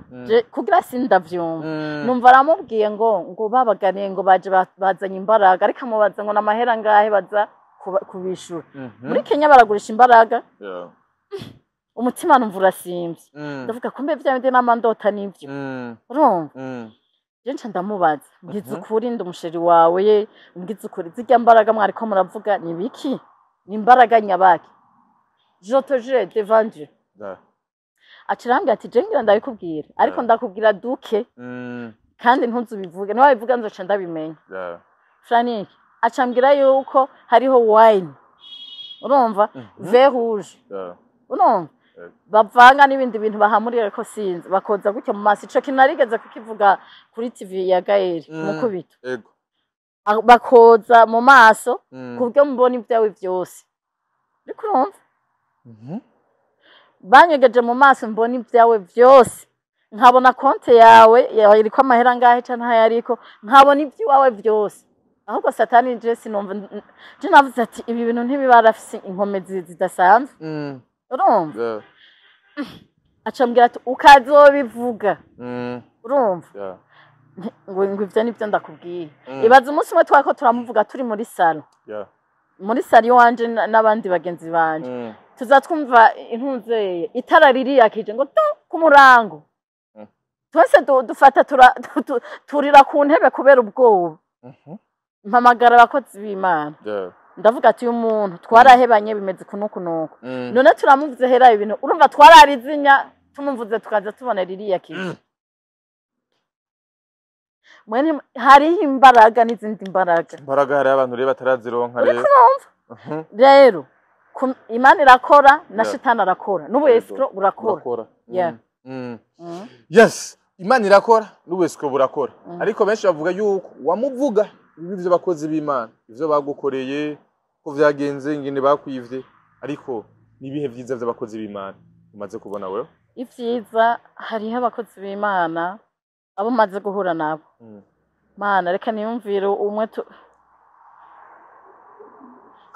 Kugira sindavyumva. Numva aramubwiye ngo babaganiye ngo baje bazanye imbaraga, ariko amubaza ngo namahera ngahe baza kubishura. Muri Kenya baragurisha imbaraga. Umutima numva urasimvye. Ndavuga kumbe vya bindi n'amandota nivyo. Urumva? Je nca ndamubaza, mbwiza ukuri ndi umusheri wawe, ye mbwiza ukuri zirya mbaraga mwariko muravuga ni biki? Ni imbaraga nyabaki? Je te jure devant Dieu. Aca arambwira ati je ngira ndabikubwira, ariko ndakubwira duke kandi ntuzubivuge, niba bivuga nzoca ndabimenya. Frank acambwira yuko hariho wine, urumva, vin rouge, urumva, bavanga n'ibindi bintu bahamurira ko sinzi, bakoza gutyo mu maso. Ico kintu narigeze kukivuga kuri TV ya Gael mukubito. Yego. Bakoza mu maso ku buryo mubona ibyawe byose, uriko urumva? Banyegeje mu maso mbona ibyawe byose, nkabona konte yawe iriko amahera angahe canke ntayariko, nkabona iby'iwawe byose. Ahubwo satani je sinumva, je navuze ati ibi bintu ntibiba arafise inkomezi zidasanzwe. Urumva? Acambwira ati ukazobivuga. Urumva? Ngo ivyo nivyo ndakubwiye. Ibaza umunsi umwe twariko turamuvuga turi muri salon, muri salon iwanje n'abandi bagenzi banje, tuza twumva intunzeye itara ririyakije ngo to ku murango. Twese dufata turira ku ntebe kubera ubwoba. Mpamagara abakozi b'Imana, ndavuga ati uyu muntu twarahebanye bimeze kunuku nuku. None turamuvuze hera ibintu, urumva, twararizinya tumuvuze tukaza tubona ririyakije. Mwene hariho imbaraga n'izindi mbaraga. Imbaraga hariho abantu rero batarazironka Uriko rero. urumva? Rero Imana irakora na shitani arakora n'ubu escroc burakora. Burakora. Yeah. Yes, Imana irakora n'ubu escroc burakora, ariko benshi bavuga yuko wamuvuga ibi vy'abakozi b'Imana, ivyo bagukoreye, ko vyagenze, ingene bakwivye, ariko nibihe vyiza vy'abakozi b'Imana umaze kubona wewe? Ivyiza, hariho abakozi b'Imana abo maze guhura nabo. Mana, reka niyumvire umwe tu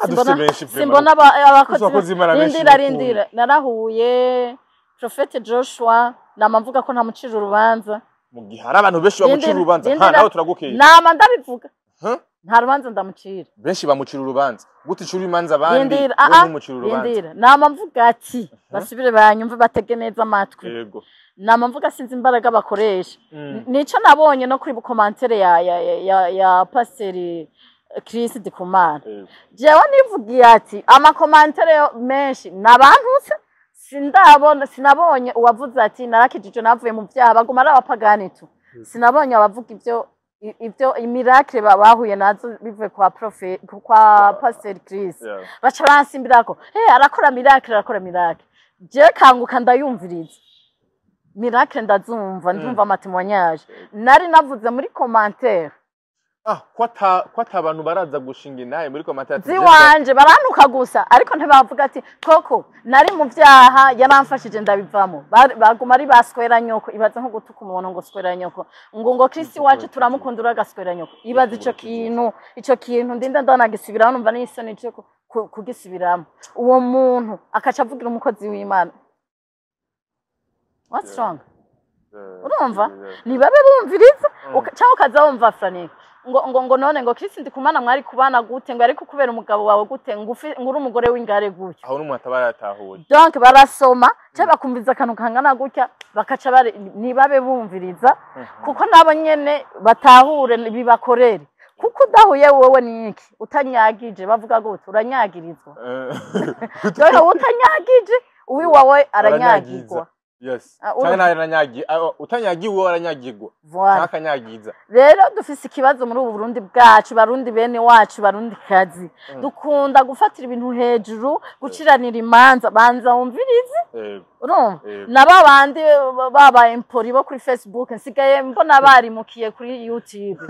Adufise benshi vraiment. Simbona abakozi. Abakozi b'Imana benshi Rindira. n'ukuri. Rindira, narahuye Prophète Joshua, nama mvuga ko ntamucira urubanza. Mu gihe hari abantu benshi bamucira Rindira, urubanza, ha, rindira. nawe turagukeye. Nama ndabivuga. Huh? Nta rubanza ndamucira. Benshi bamucira urubanza, gute ucira imanza abandi, Rindira, wewe ah, ntumucira urubanza? Rindira, nama mvuga ati basubire banyumve, batege neza amatwi. Yego. Nama mvuga, sinzi imbaraga bakoresha. Nico nabonye no kuri commentaire ya Pasiteri Chris Ndikumana. Jewe nivugiye ati ama commentaires yo menshi nabantutse, sindabona, sinabonye uwavuze ati narakijije, navuye mu byaha. Baguma ari abapagani tu. Sinabonye abavuga ivyo i miracle bahuye nazo bivuye kwa prophète, kwa Pastor Chris. Baca bansimbirako, hey, arakora miracle, arakora miracle. Je kanguka ndayumviriza miracle, ndazumva, ndumva ama témoignages nari navuze muri commentaire. Ah, ko ata abantu baraza gushinga inahe muri commentaire ati Ziwanje barantuka gusa, ariko ntibavuga ati koko nari mu byaha, yaramfashije ndabivamo. Baguma ari baswera nyoko. Ibaze nko gutuka umuntu ngo swera nyoko, ngo Kristi wacu turamukunda, uragaswera nyoko. Ibaze ico kintu, ico kintu ndinda ndanagisubiramo, numva n'isoni cyo kugisubiramo. Uwo muntu akaca avugira umukozi w'Imana. What's wrong? Urumva nibabe bumviriza, cyangwa ukaza wumva Frank ngo none ngo Kristi Ndikumana mwari kubana gute, ngo ariko kubera umugabo wawe gute, ngo ngo uri umugore w'ingare gutya? Aho n'umuntu ataba yaratahuye. Donc barasoma cyangwa bakumviza akantu kangana gutya, bakaca bari. Nibabe bumviriza, kuko nabo nyene batahure bibakorere, kuko udahuye wowe niki utanyagije, bavuga gute, uranyagirizwa. Dore utanyagije uwiwawe aranyagirwa. Yes. Ah, cyangwa nawe utanyagiwe wowe aranyagirwa. Voilà. Cyangwa akanyagiza. Rero dufise ikibazo muri ubu Burundi bwacu, Barundi bene wacu, Barundi kazi, dukunda gufatira ibintu hejuru, guciranira imanza. Banza wumvirize. Urumva? Yego. Na babandi babaye impori bo kuri Facebook, nsigaye mbona barimukiye kuri YouTube,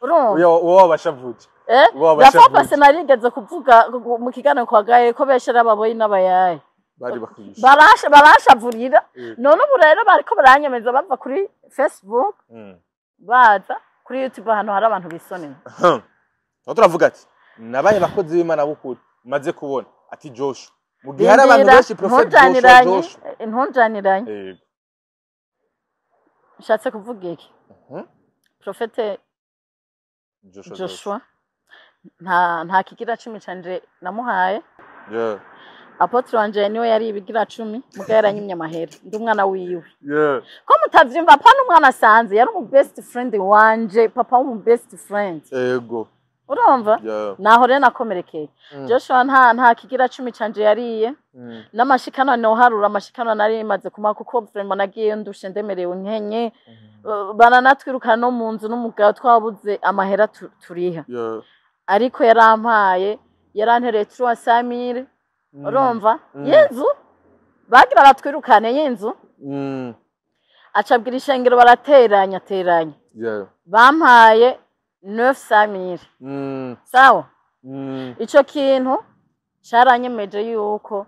urumva? Uyo uwo wabashavuje. Eh. Uwo wabashavuje. Rafa pase narigeze kuvuga mu kiganiro kwa Gaye ko benshi ari ababoyi n'abayaye. Bari bakwishe. Barasha barashavurira. None ubu rero bariko baranyemeza bava kuri Facebook baza kuri YouTube, ahantu hari abantu bisonera. Aho turavuga ati nabaye abakozi b'Imana b'ukuri maze kubona ati Joshua, mu gihe hari abantu benshi, Prophet Joshua. Ntunjaniranye. Joshua. Ntunjaniranye. Yego. Nshatse kuvuga iki? Prophète Joshua. Joshua nta kigira cumi canje namuhaye. Apôtre wanje niwe yari ibigira cumi, muga yaranyimye amahera, ndi umwana wiwe. Ko mutavyumva? Pana umwana asanze, yari umu best friend wanje, papa w'umu best friend. Urumva? Naho rero nakomerekeye. Joshua nta kigira cumi canje yariye. N'amashikano noharura amashikano nari maze kumuha, kuko vraiment nagiye ndushe, ndemerewe, nkenye. Baranatwirukana no mu nzu n'umugabo, twabuze amahera turiha. Ariko yarampaye, yarantereye 300 000. Urumva? Y'inzu bagira batwirukane, y'inzu. Acabwira ishengero, barateranya teranya. Bampaye 900 000. Sawa. Ico kintu caranyemeje yuko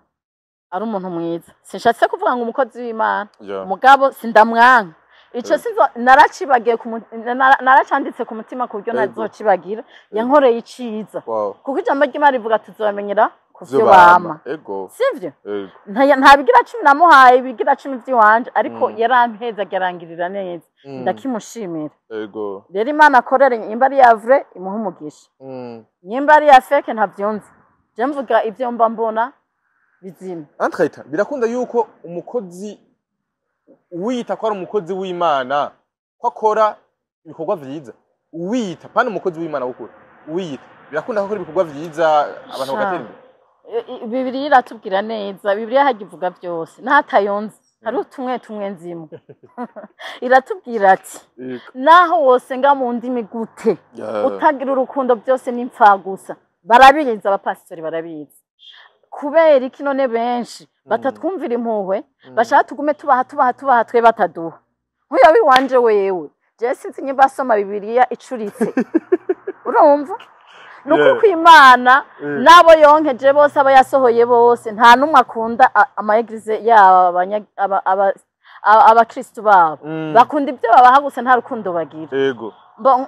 ari umuntu mwiza. Sinshatse kuvuga ngo umukozi w'Imana. Mugabo sindamwanka ico. Sinzo naracibagiye naracanditse ku mutima ku buryo ntazocibagira. Yankoreye iciza. Kuko ijambo ry'Imana rivuga tuzobamenyera ku vyo bama. Sivyo? Ego. Nta bigira cumi namuhaye, ibigira cumi vy'iwanje, ariko yarampeza, arangirira neza. Ndakimushimira. Rero Imana akorere, nyimba ari ya vrai imuhe umugisha. Nyimba ari ya fake ntavyumva. Je mvuga ivyo mba mbona bizima. Antreta birakunda yuko umukozi uwiyita ko ari umukozi w'Imana ko akora ibikorwa vyiza, uwiyita pana umukozi w'Imana w'ukuri, uwiyita birakunda ko akora ibikorwa vyiza abantu Sha. bagatera imbere. Bibiliya iratubwira neza, Bibiliya hajya ivuga byose n'atayonze, hariho tumwe tumwe nzimo. Iratubwira ati naho wosenga mu ndimi gute, utagira urukundo, byose ni gusa. Barabizi, abapasitori barabizi. Kubera iki none benshi batatwumvira impuhwe, bashaka tugume tubaha, tubaha, tubaha, twe bataduha? Nk'uyo w'iwanje wewe, jewe sinzi nyimba asoma Bibiliya icuritse. Urumva, ni ukuri kw'Imana. N'abo yonkeje bose, abo yasohoye bose, nta n'umwe akunda ama églises yabo, abakristu babo. Bakunda ibyo babaha gusa, nta rukundo bagira.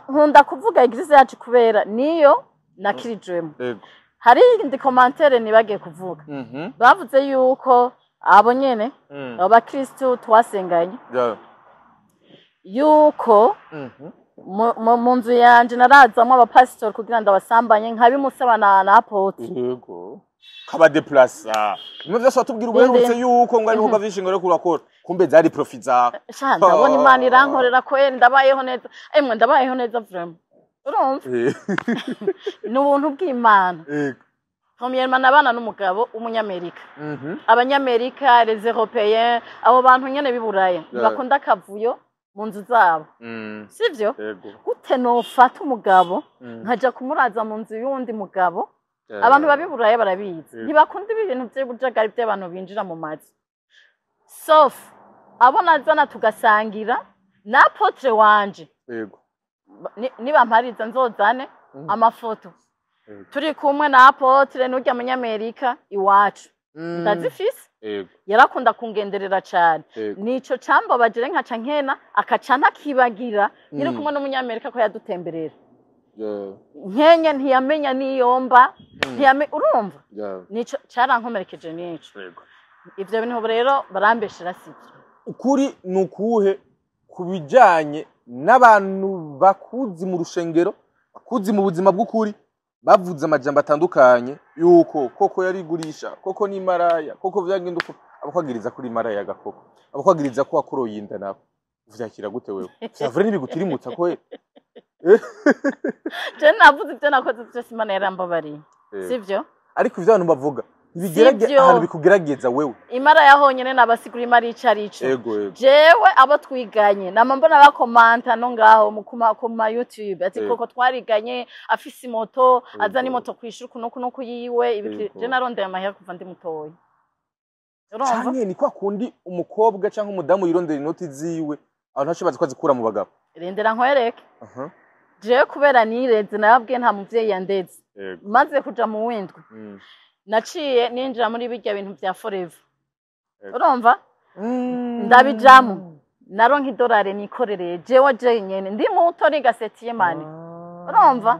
Nkunda kuvuga église yacu kubera niyo nakirijwemo. Hari iyindi commentaire nibagiye kuvuga. Bavuze yuko abo nyene, abo bakristu twasenganye, yuko mu nzu yanje narazamwo abapasitori kugira ngo abasambanye, nkabimusaba na apôtre. Kabadeplasa bimwe vyose watubwira ubuherutse yuko ngo ari ibikorwa vyinshi ngo ariko urakora, kumbe zari profit zawe. Sha, ndabona Imana irankorera kweri, ndabayeho neza, emwe ndabayeho neza vraiment, urumva? Ni ubuntu bw'Imana. Premièrement, nabana n'umugabo w'umunyamerika. Abanyamerika, les Européens, abo bantu nyene b'i Buraya ntibakunda akavuyo mu nzu zabo, sivyo? Yego. Gute nofata umugabo nkaja kumuraza mu nzu y'uwundi mugabo? Abantu b'i Buraya barabizi, ntibakunda ibi bintu vy'ubujagari by'abantu binjira mu mazu, sauf abo nazana tugasangira na apôtre wanje. Nibampariza nzozane amafoto turi kumwe na apôtre n'urya munyamerika iwacu, ndazifise. Yarakunda kungenderera cane. Nico cambabaje, nkaca nkena akaca ntakibagira nyiri kumwe n'umunyamerika ko yadutemberera. Nkenye ntiyamenya niyomba, urumva? Nico carankomerekeje nico. Ivyo bintu rero barambeshera, sivyo. Ukuri ni ukuhe ku bijanye n'abantu bakuzi mu rushengero, bakuzi mu buzima bw'ukuri, bavuze amajambo atandukanye yuko koko yarigurisha, koko ni maraya, koko vyagenda uko, abakwagiriza kuri maraya gakoko, abakwagiriza ko wakoroye inda, nabo uvyakira gute wewe? Savure ntibigutirimutsa ko? Je navuze ivyo nakoze vyose, Imana yarambabariye, sivyo? Ariko ivyo abantu bavuga ntibigerage Sivyo. ahantu bikugerageza wewe. Imara ya honyene nabasigura imara ico arico. ego ego Jewe abo twiganye nama mbona bakomanta no ngaho mu kuma YouTube ati koko twariganye afise imoto, azana imoto kwishuri kuno kuno kuyiwe ibiki. Je narondeye amahera kuva ndi mutoyi, urumva? Canke ni kwa kundi umukobwa canke umudamu yirondera inoti ziwe, abantu bace bazi ko azikura mu bagabo? Rindira nkwereke. Jewe kubera nireze, nababwiye nta muvyeyi yandeze. Maze kuja mu windwi, naciye ninjira muri birya bintu vya Forever, urumva? Ndabijamo, naronka idolari nikorereye jewe jenyene ndi muto, niga septième année, urumva?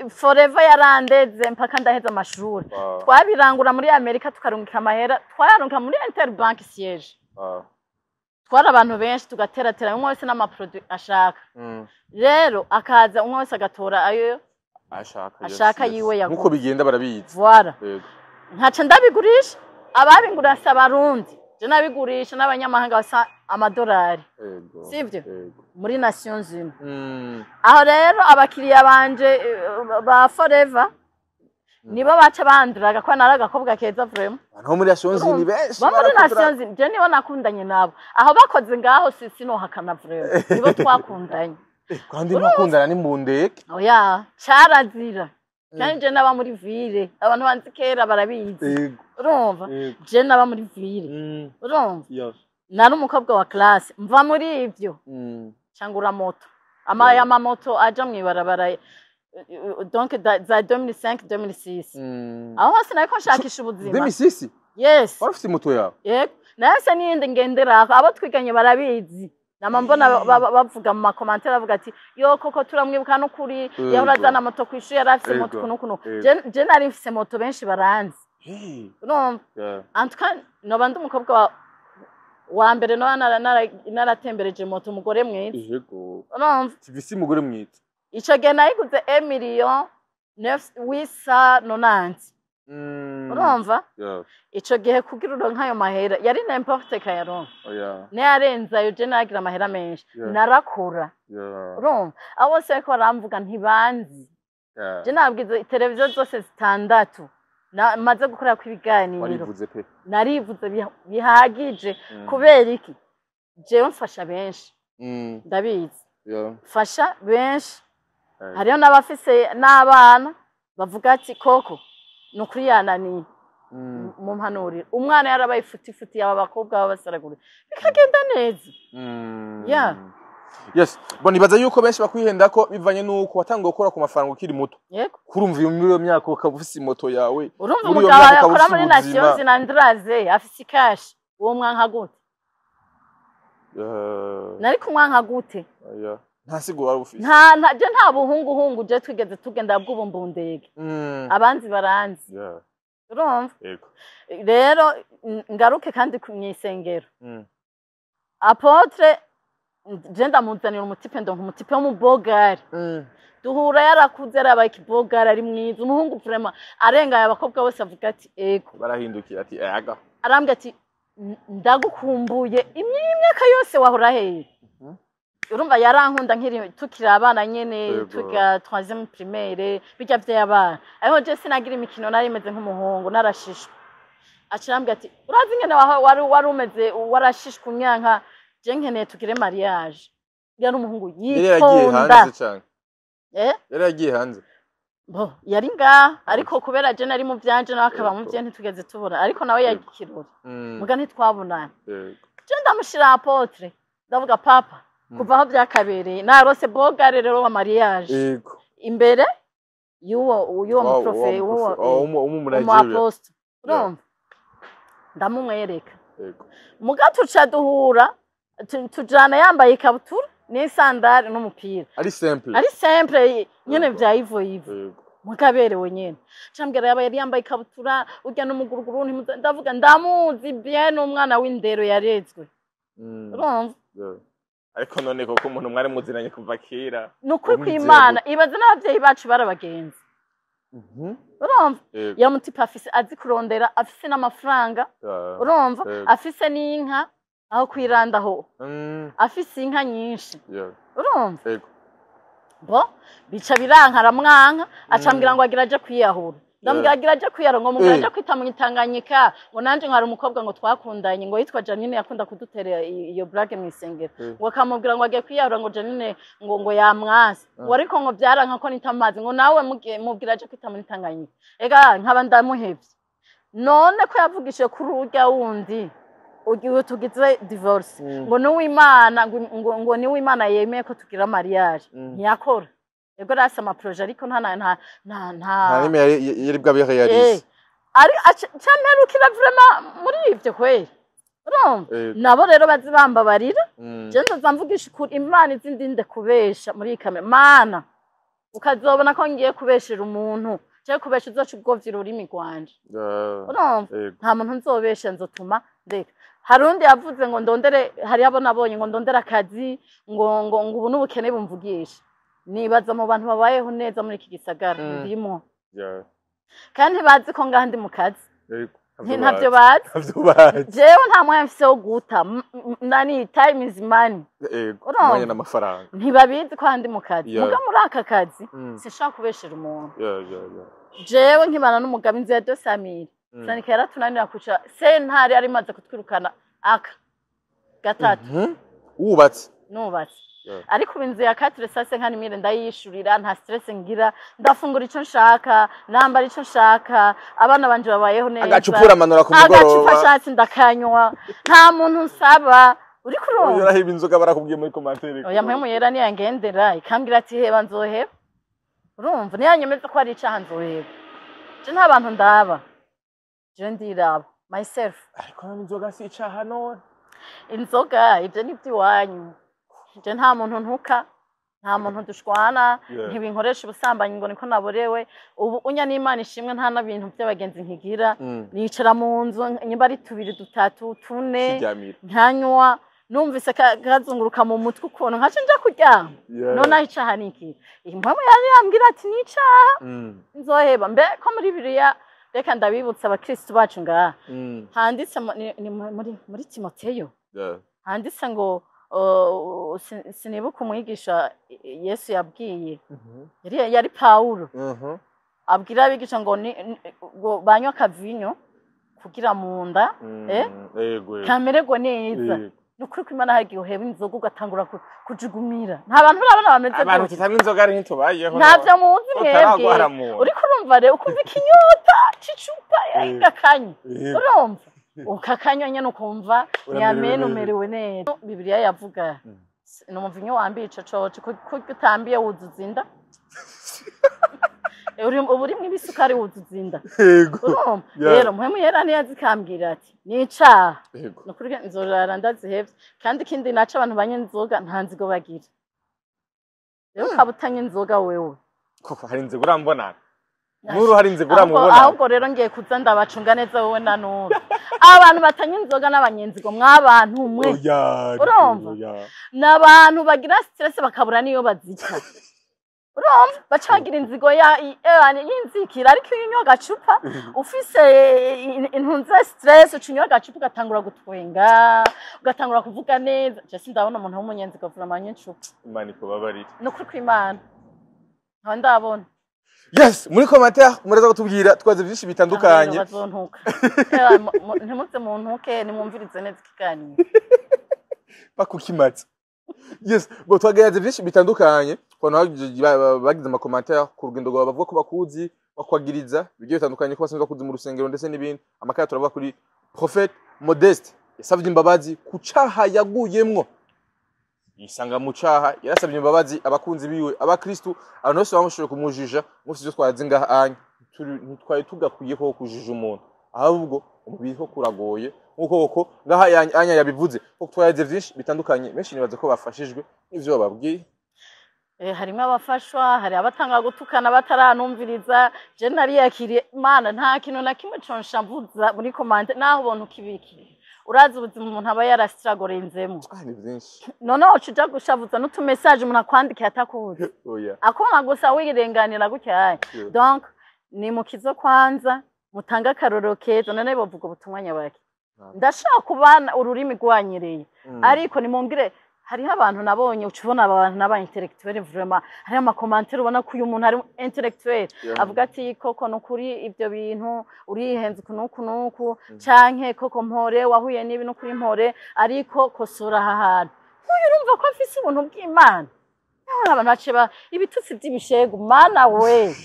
Forever yarandeze mpaka ndaheza amashuri. Twabirangura muri Amerika, tukarungika amahera, twayarungika muri Interbank siège. Twari abantu benshi, tugateratera umwe wese n'amaproduit ashaka. Rero akaza umwe wese agatora ayo ashaka, ashaka yiwe yaguze. Nkuko bigenda barabizi. Voilà. Nkaca ndabigurisha, ababingura si Abarundi, je nabigurisha n'abanyamahanga basa amadolari, sivyo? Yego. Muri Nations Unies. Aho rero abakiriya banje ba Forever nibo baca banduraga ko nari agakobwa keza vraiment. Abantu bo muri Nations Unies benshi Bo muri barakudura. Nations Unies, je nibo nakundanye nabo, aho bakoze ngaho si sinohakana vraiment, nibo twakundanye. Kandi ntakundana ni mu ndege. Oya, carazira, kandi je naba muri ville, abantu banzi kera barabizi. Urumva? Yego. Je naba muri ville, urumva? Nari umukobwa wa classe, mva muri ivyo cangura moto, ama amamoto aja mw'ibarabara, donc za 2005, 2006, aho hose nariko nshakisha ubuzima. 2006? Yes. Wari ufite moto yawe? Yego, nahise n'iyindi ngenderako, abo twiganye barabizi. Nama mbona bavuga mu macommentaires, bavuga ati: "Yo, koko turamwibuka n'ukuri, yahora azana moto kw'ishuri, yari afise moto kuno kuno." Je nari mfise moto, benshi baranzi, urumva? En tout cas noba ndi umukobwa wa mbere noba naratembereje moto, umugore mwiza, urumva? TVC, umugore mwiza. Ico gihe nayiguze 1 million 890, urumva? Ico gihe kugira uronke ayo mahera yari n'importe kayaronka. Nayarenze ayo, je naragira amahera menshi. Narakora, urumva? Abo bose bariko baramvuga ntibanzi. Je nabwize televiziyo zose zitandatu maze gukorerako ibiganiro. Warivuze pe. Narivuze bihagije. Kubera iki? Jewe mfasha benshi, ndabizi, mfasha benshi. Hariho n'abafise n'abana bavuga ati: "Koko ni ukuri yananiye, mumpanurire umwana yarabaye ifutifuti." Aba bakobwa b'abasaragura bikagenda neza. Yeah. Yes, bon, nibaza yuko benshi bakwihenda ko bivanye nuko watangiye gukora ku mafaranga ukiri muto. Kurumva iyo muri iyo myaka ukaba ufise moto yawe, Urumva, muri iyo umugabo myaka ukaba akora ufise muri ubuzima. Nations Nanduraze afise ikashi, uwo mwanka gute? Nari kumwanka gute? Oya. Nta siguro wari ufise. Nta je nta buhunguhungu je twigeze tugenda bw'ubumbundege. Abanzi baranzi, urumva? Yego. Rero ngaruke kandi ku mw'isengero. Apôtre Je ndamuzanira umutipe, ndonka umutipe wo mu bogari. Duhura yarakuze, yarabaye ikibogari, ari mwiza, umuhungu vraiment arengaye abakobwa bose, avuga ati ego. Barahindukira ati ega. Arambwira ati: "Ndagukumbuye imyaka yose, wahora hehe?" Urumva yarankunda nkiri, tukiri abana nyene. Twiga troisième primaire, bijya vy'abana, ariko je sinagira imikino, nari meze nk'umuhungu, narashishwe. Aca arambwira ati: "Urazi ingene wari umeze, warashishwe umyanka, je nkeneye tugire mariage." Yari umuhungu Yari yagiye yitonda. hanze cane? Eh? Yari yagiye hanze? Bo yari ngaha, ariko kubera je nari mu vyanje, nawe akaba mu vye, ntitugeze tubona, ariko nawe yagikirori. Muga ntitwabonana. Je ndamushira apôtre, ndavuga: "Papa, kuva aho byakabereye narose bogare rero wa mariage." Imbere y'uwo muprofe, uwo uwo umu umu Nigeria. Apostle, urumva, ndamumwereka. Muga tuca duhura, tujana yambaye ikabutura n'isandari n'umupira. Ari simple. Ari simple nyene, vya ivo ivo. Mukaberewe nyene. Cambwira yaba yari yambaye ikabutura urya n'umuguruguru, ndavuga ndamuzi bien, umwana w'indero yarezwe. Urumva? Yeah. Ariko none koko umuntu mwari muzinanye kuva kera, ni ukuri umwizera kw'Imana, ibaze n'abavyeyi bacu barabagenzi. Urumva? Yego. Ya mutipe afise, azi kurondera, afise n'amafaranga. Urumva? Yego. Afise n'inka aho kwiranda ho. Afise inka nyinshi. Urumva? Yego. Bo bica biranka, aramwanka, acambwira ngo agira aje kwiyahura. Ndamubwira agira aje kwiyahura, ngo mubwira aje kwita mu Itanganyika, ngo nanje ngo hari umukobwa ngo twakundanye, ngo yitwa Janine, yakunda kudutera iyo blague mu isengero. Ngo akamubwira ngo agiye kwiyahura, ngo Janine ngo yamwase, ngo ariko ngo byaranka ko nita amazi, ngo nawe mubwira aje kwita muri Tanganyika. Ega nkaba ndamuhevye. None ko yavugishije kuri urya wundi ugiye tugize divorce, ngo niw'Imana, ngo niw'Imana yemeye ko tugira mariage. Ntiyakora. Ego rasi ama projets, ariko nta nta nta nta Nta nimwe yari bwabe réalise. Ari camperukira vraiment muri ivyo kweri, urumva? Nabo rero bazi bambabarira. Je nzoza mvugisha ukuri, Imana izindinde kubesha muri iyi kamera. Mana, ukazobona ko ngiye kubeshera umuntu cyangwa kubesha, uzoca ugovya ururimi rwanje. Urumva? Yego. Nta muntu nzobesha, nzotuma ndeka. Hari undi yavuze ngo ndondere, hari abo nabonye ngo ndondere akazi, ngo ubu n'ubukene bumvugisha. Nibaza mu bantu babayeho neza muri iki gisagara ndimo, kandi ntibazi ko ngaha ndi mu kazi. Ntabyo bazi. Ntabyo bazi. Jewe nta mwanya mfise wo guta. Nani, time is money. Urumva? Umwanya n'amafaranga. Ntibabizi ko aha ndi mu kazi. Muga muri aka kazi sinshobora kubeshera umuntu. Jewe nkibana n'umugabo, inzu ya 200 000, sanika yaratunanira kuca sentare, yari imaze kutwirukana aka gatatu. Wubatse. Nubatse. Ariko ubu inzu ya 450 000 ndayishurira, nta stress ngira, ndafungura ico nshaka, nambara ico nshaka, abana banje babayeho neza. Agacupa uramanura ku Agacupa mugoroba. ashatse ndakanywa, nta muntu nsaba. Uriko urumva? Uraheba inzoga, barakubwiye muri commentaire. Oya, mpwemu yera niyangendera ikambwira ati heba, nzoheba. Urumva, niyanyemeza ko ari icaha, nzoheba. Je nta bantu ndaba, je ndiraba myself. Ariko none inzoga si icaha none? Inzoga ibyo ni iby'iwanyu. Je nta muntu ntuka, nta muntu dushwana. Ntibinkoresha ubusambanyi ngo niko naborewe. Ubu unya n'Imana ishimwe, nta n'ibintu by'abagenzi nkigira. Nicara mu nzu, nyimba ari tubiri, dutatu, tune, Kiryamira. nkanywa, numvise kazunguruka mu mutwe ukuntu, nkaca nja kuryama. Nonaho icaha ni iki? Impamvu yari yambwira ati ni icaha, nzoheba. Mbe ko muri Bibiliya, reka ndabibutsa abakristu bacu ngaha, handitse ni muri Timoteyo, handitse ngo sinibuka umwigisha Yesu yabwiye, yari Pawulo, abwira abigisha ngo ngo banywe akavinyo kugira mu nda kamererwe neza. Ni ukuri ko Imana hari igihe uheba inzoga ugatangura kujugumira. Nta bantu urabona bameze Abantu gutya? tutanywa inzoga ari ntitubayeho. Ntavyo muzi mwebwe. Utaragwara mu nda. Uriko urumva rero, ukumva ikinyota c'icupa gakanye. Urumva ukakanywa nyene, ukumva Uramerewe ntiyamene, neza. umerewe neza. Bibiliya yavuga ni umuvinyu wambiye ico coco, kurya utambiye wuzuza inda. Uba urimwo ibisukari, wuzuza inda. Urumva? Rero muhemu yera ntiyazikambwira ati ni icaha. Nukuri nzorara ndazihevye. Kandi ikindi naco, abantu banywa inzoga nta nzigo bagira. Rero ukaba utanywa inzoga wewe. Koko hari inzoga urambona? Nuru hari inzigo uramubona. Ahubwo rero ngiye kuza ndabacunga neza wowe na Nuru. Abantu batanya inzoga n'abanyenzigo mwabantu mwe. Urumva? N'abantu bagira stress bakabura niyo bazica. Urumva? Bacagira inzigo ya y'inzikira ariko iyo unywa agacupa ufise intunze stress ucunywa agacupa ugatangura gutwenga, ugatangura kuvuga neza. Je sindabona umuntu w'umunyenzigo avura icupa. Imana ikubabarire. Nukuri kw'Imana. Nta ndabona. Yes, muri commentaire muraza kutubwira twaze byinshi bitandukanye. Ntimuze muntuke nimwumvirize neza ikiganiro. Bakukimatsa. Yes, bo twagaze byinshi bitandukanye kono bagize ama commentaire ku rugendo rwawe bavuga ko bakuzi bakwagiriza bigiye bitandukanye ko basanzwe bakuzi mu rusengero ndetse n'ibindi. Amakaya turavuga kuri Prophète Modeste yasavye imbabazi ku caha yaguyemwo. Yisanga mu caha yarasabye imbabazi abakunzi biwe abakristu abantu bose bamushoboye kumujija musi byo twazi ngaha anya ntitwaye tugakwiye ko kujija umuntu ahubwo umubiri ko kuragoye nkuko koko ngaha anya yabivuze ko twayaze byinshi bitandukanye benshi nibaza ko bafashijwe n'ivyo bababwiye. Harimo abafashwa, hari abatanga gutukana bataranumviriza. Je nariyakiriye Imana nta kintu na kimwe conshamvuza muri comment naho ubontu kibiki. Urazi ubuzima umuntu aba yarastragorenzemo. Ni byinshi. None uca gushavuza n'utu message umuntu akwandikiye atakuzi. Oya. Akoma gusa wirenganira gutya. Donc ni mukizo kwanza mutanga karorero keza none bovuga ubutumwa nyabaki. Ndashaka kubana ururimi rwanyereye. Ariko nimumbwire hariho abantu nabonye ucubona abantu naba intellectuel vraiment hariho ama commentaire ubona ko uyu muntu ari intellectuel avuga ati koko nukuri ibyo bintu urihenze kunuku nuku canke koko mpore wahuye nibi no kuri mpore ariko kosora aha hantu nkuyu urumva ko afise ubuntu bw'Imana. Abantu bace ba ibitutsi by'ibishego mana we.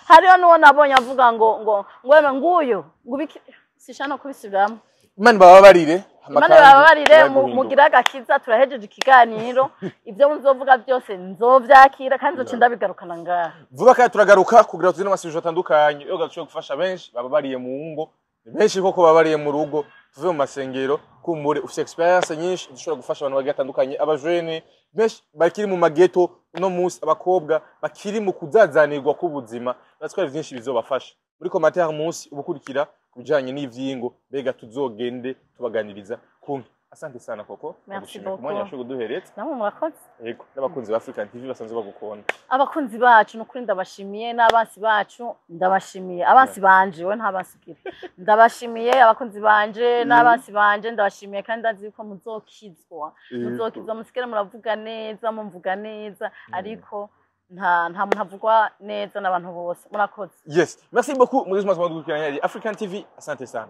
Hariho nuwo nabonye avuga ngo ngo ngo nguyo ngubiki sishano kubisubiramo. Imana bababarire. Imana bababarire mugira agakiza turahejeje ikiganiro ibyo nzovuga byose nzovyakira kandi nzoca ndabigarukana ngaha. Vuba kandi turagaruka kugira tuzine amasubije atandukanye yo gashobora gufasha benshi bababariye mu ngo benshi koko babariye mu rugo tuve mu masengero kumbure ufite experience nyinshi dushobora gufasha abantu bagiye atandukanye abajene benshi bakiri mu mageto no munsi abakobwa bakiri mu kuzazanirwa k'ubuzima natwe byinshi bizobafasha. Muri commentaire munsi ubukurikira kubijanye n'ivyingo mbega tuzogende tubaganiriza kumwe. Asante sana koko. Merci beaucoup. Mwanya washoboye kuduhereza. Namwe murakoze. Yego, n'abakunzi ba African TV basanzwe bagukunda. Abakunzi bacu nukuri ndabashimiye n'abansi bacu ndabashimiye. Abansi banje we nta bansi ugira. Ndabashimiye abakunzi banje n'abansi banje ndabashimiye kandi ndazi yuko muzokizwa. Muzokizwa musigere muravuga neza mumvuga neza ariko nta muntu avugwa neza n'abantu bose. Murakoze. Yes, merci beaucoup. Muri mwese mwadukurikiranye African TV. Asante sana.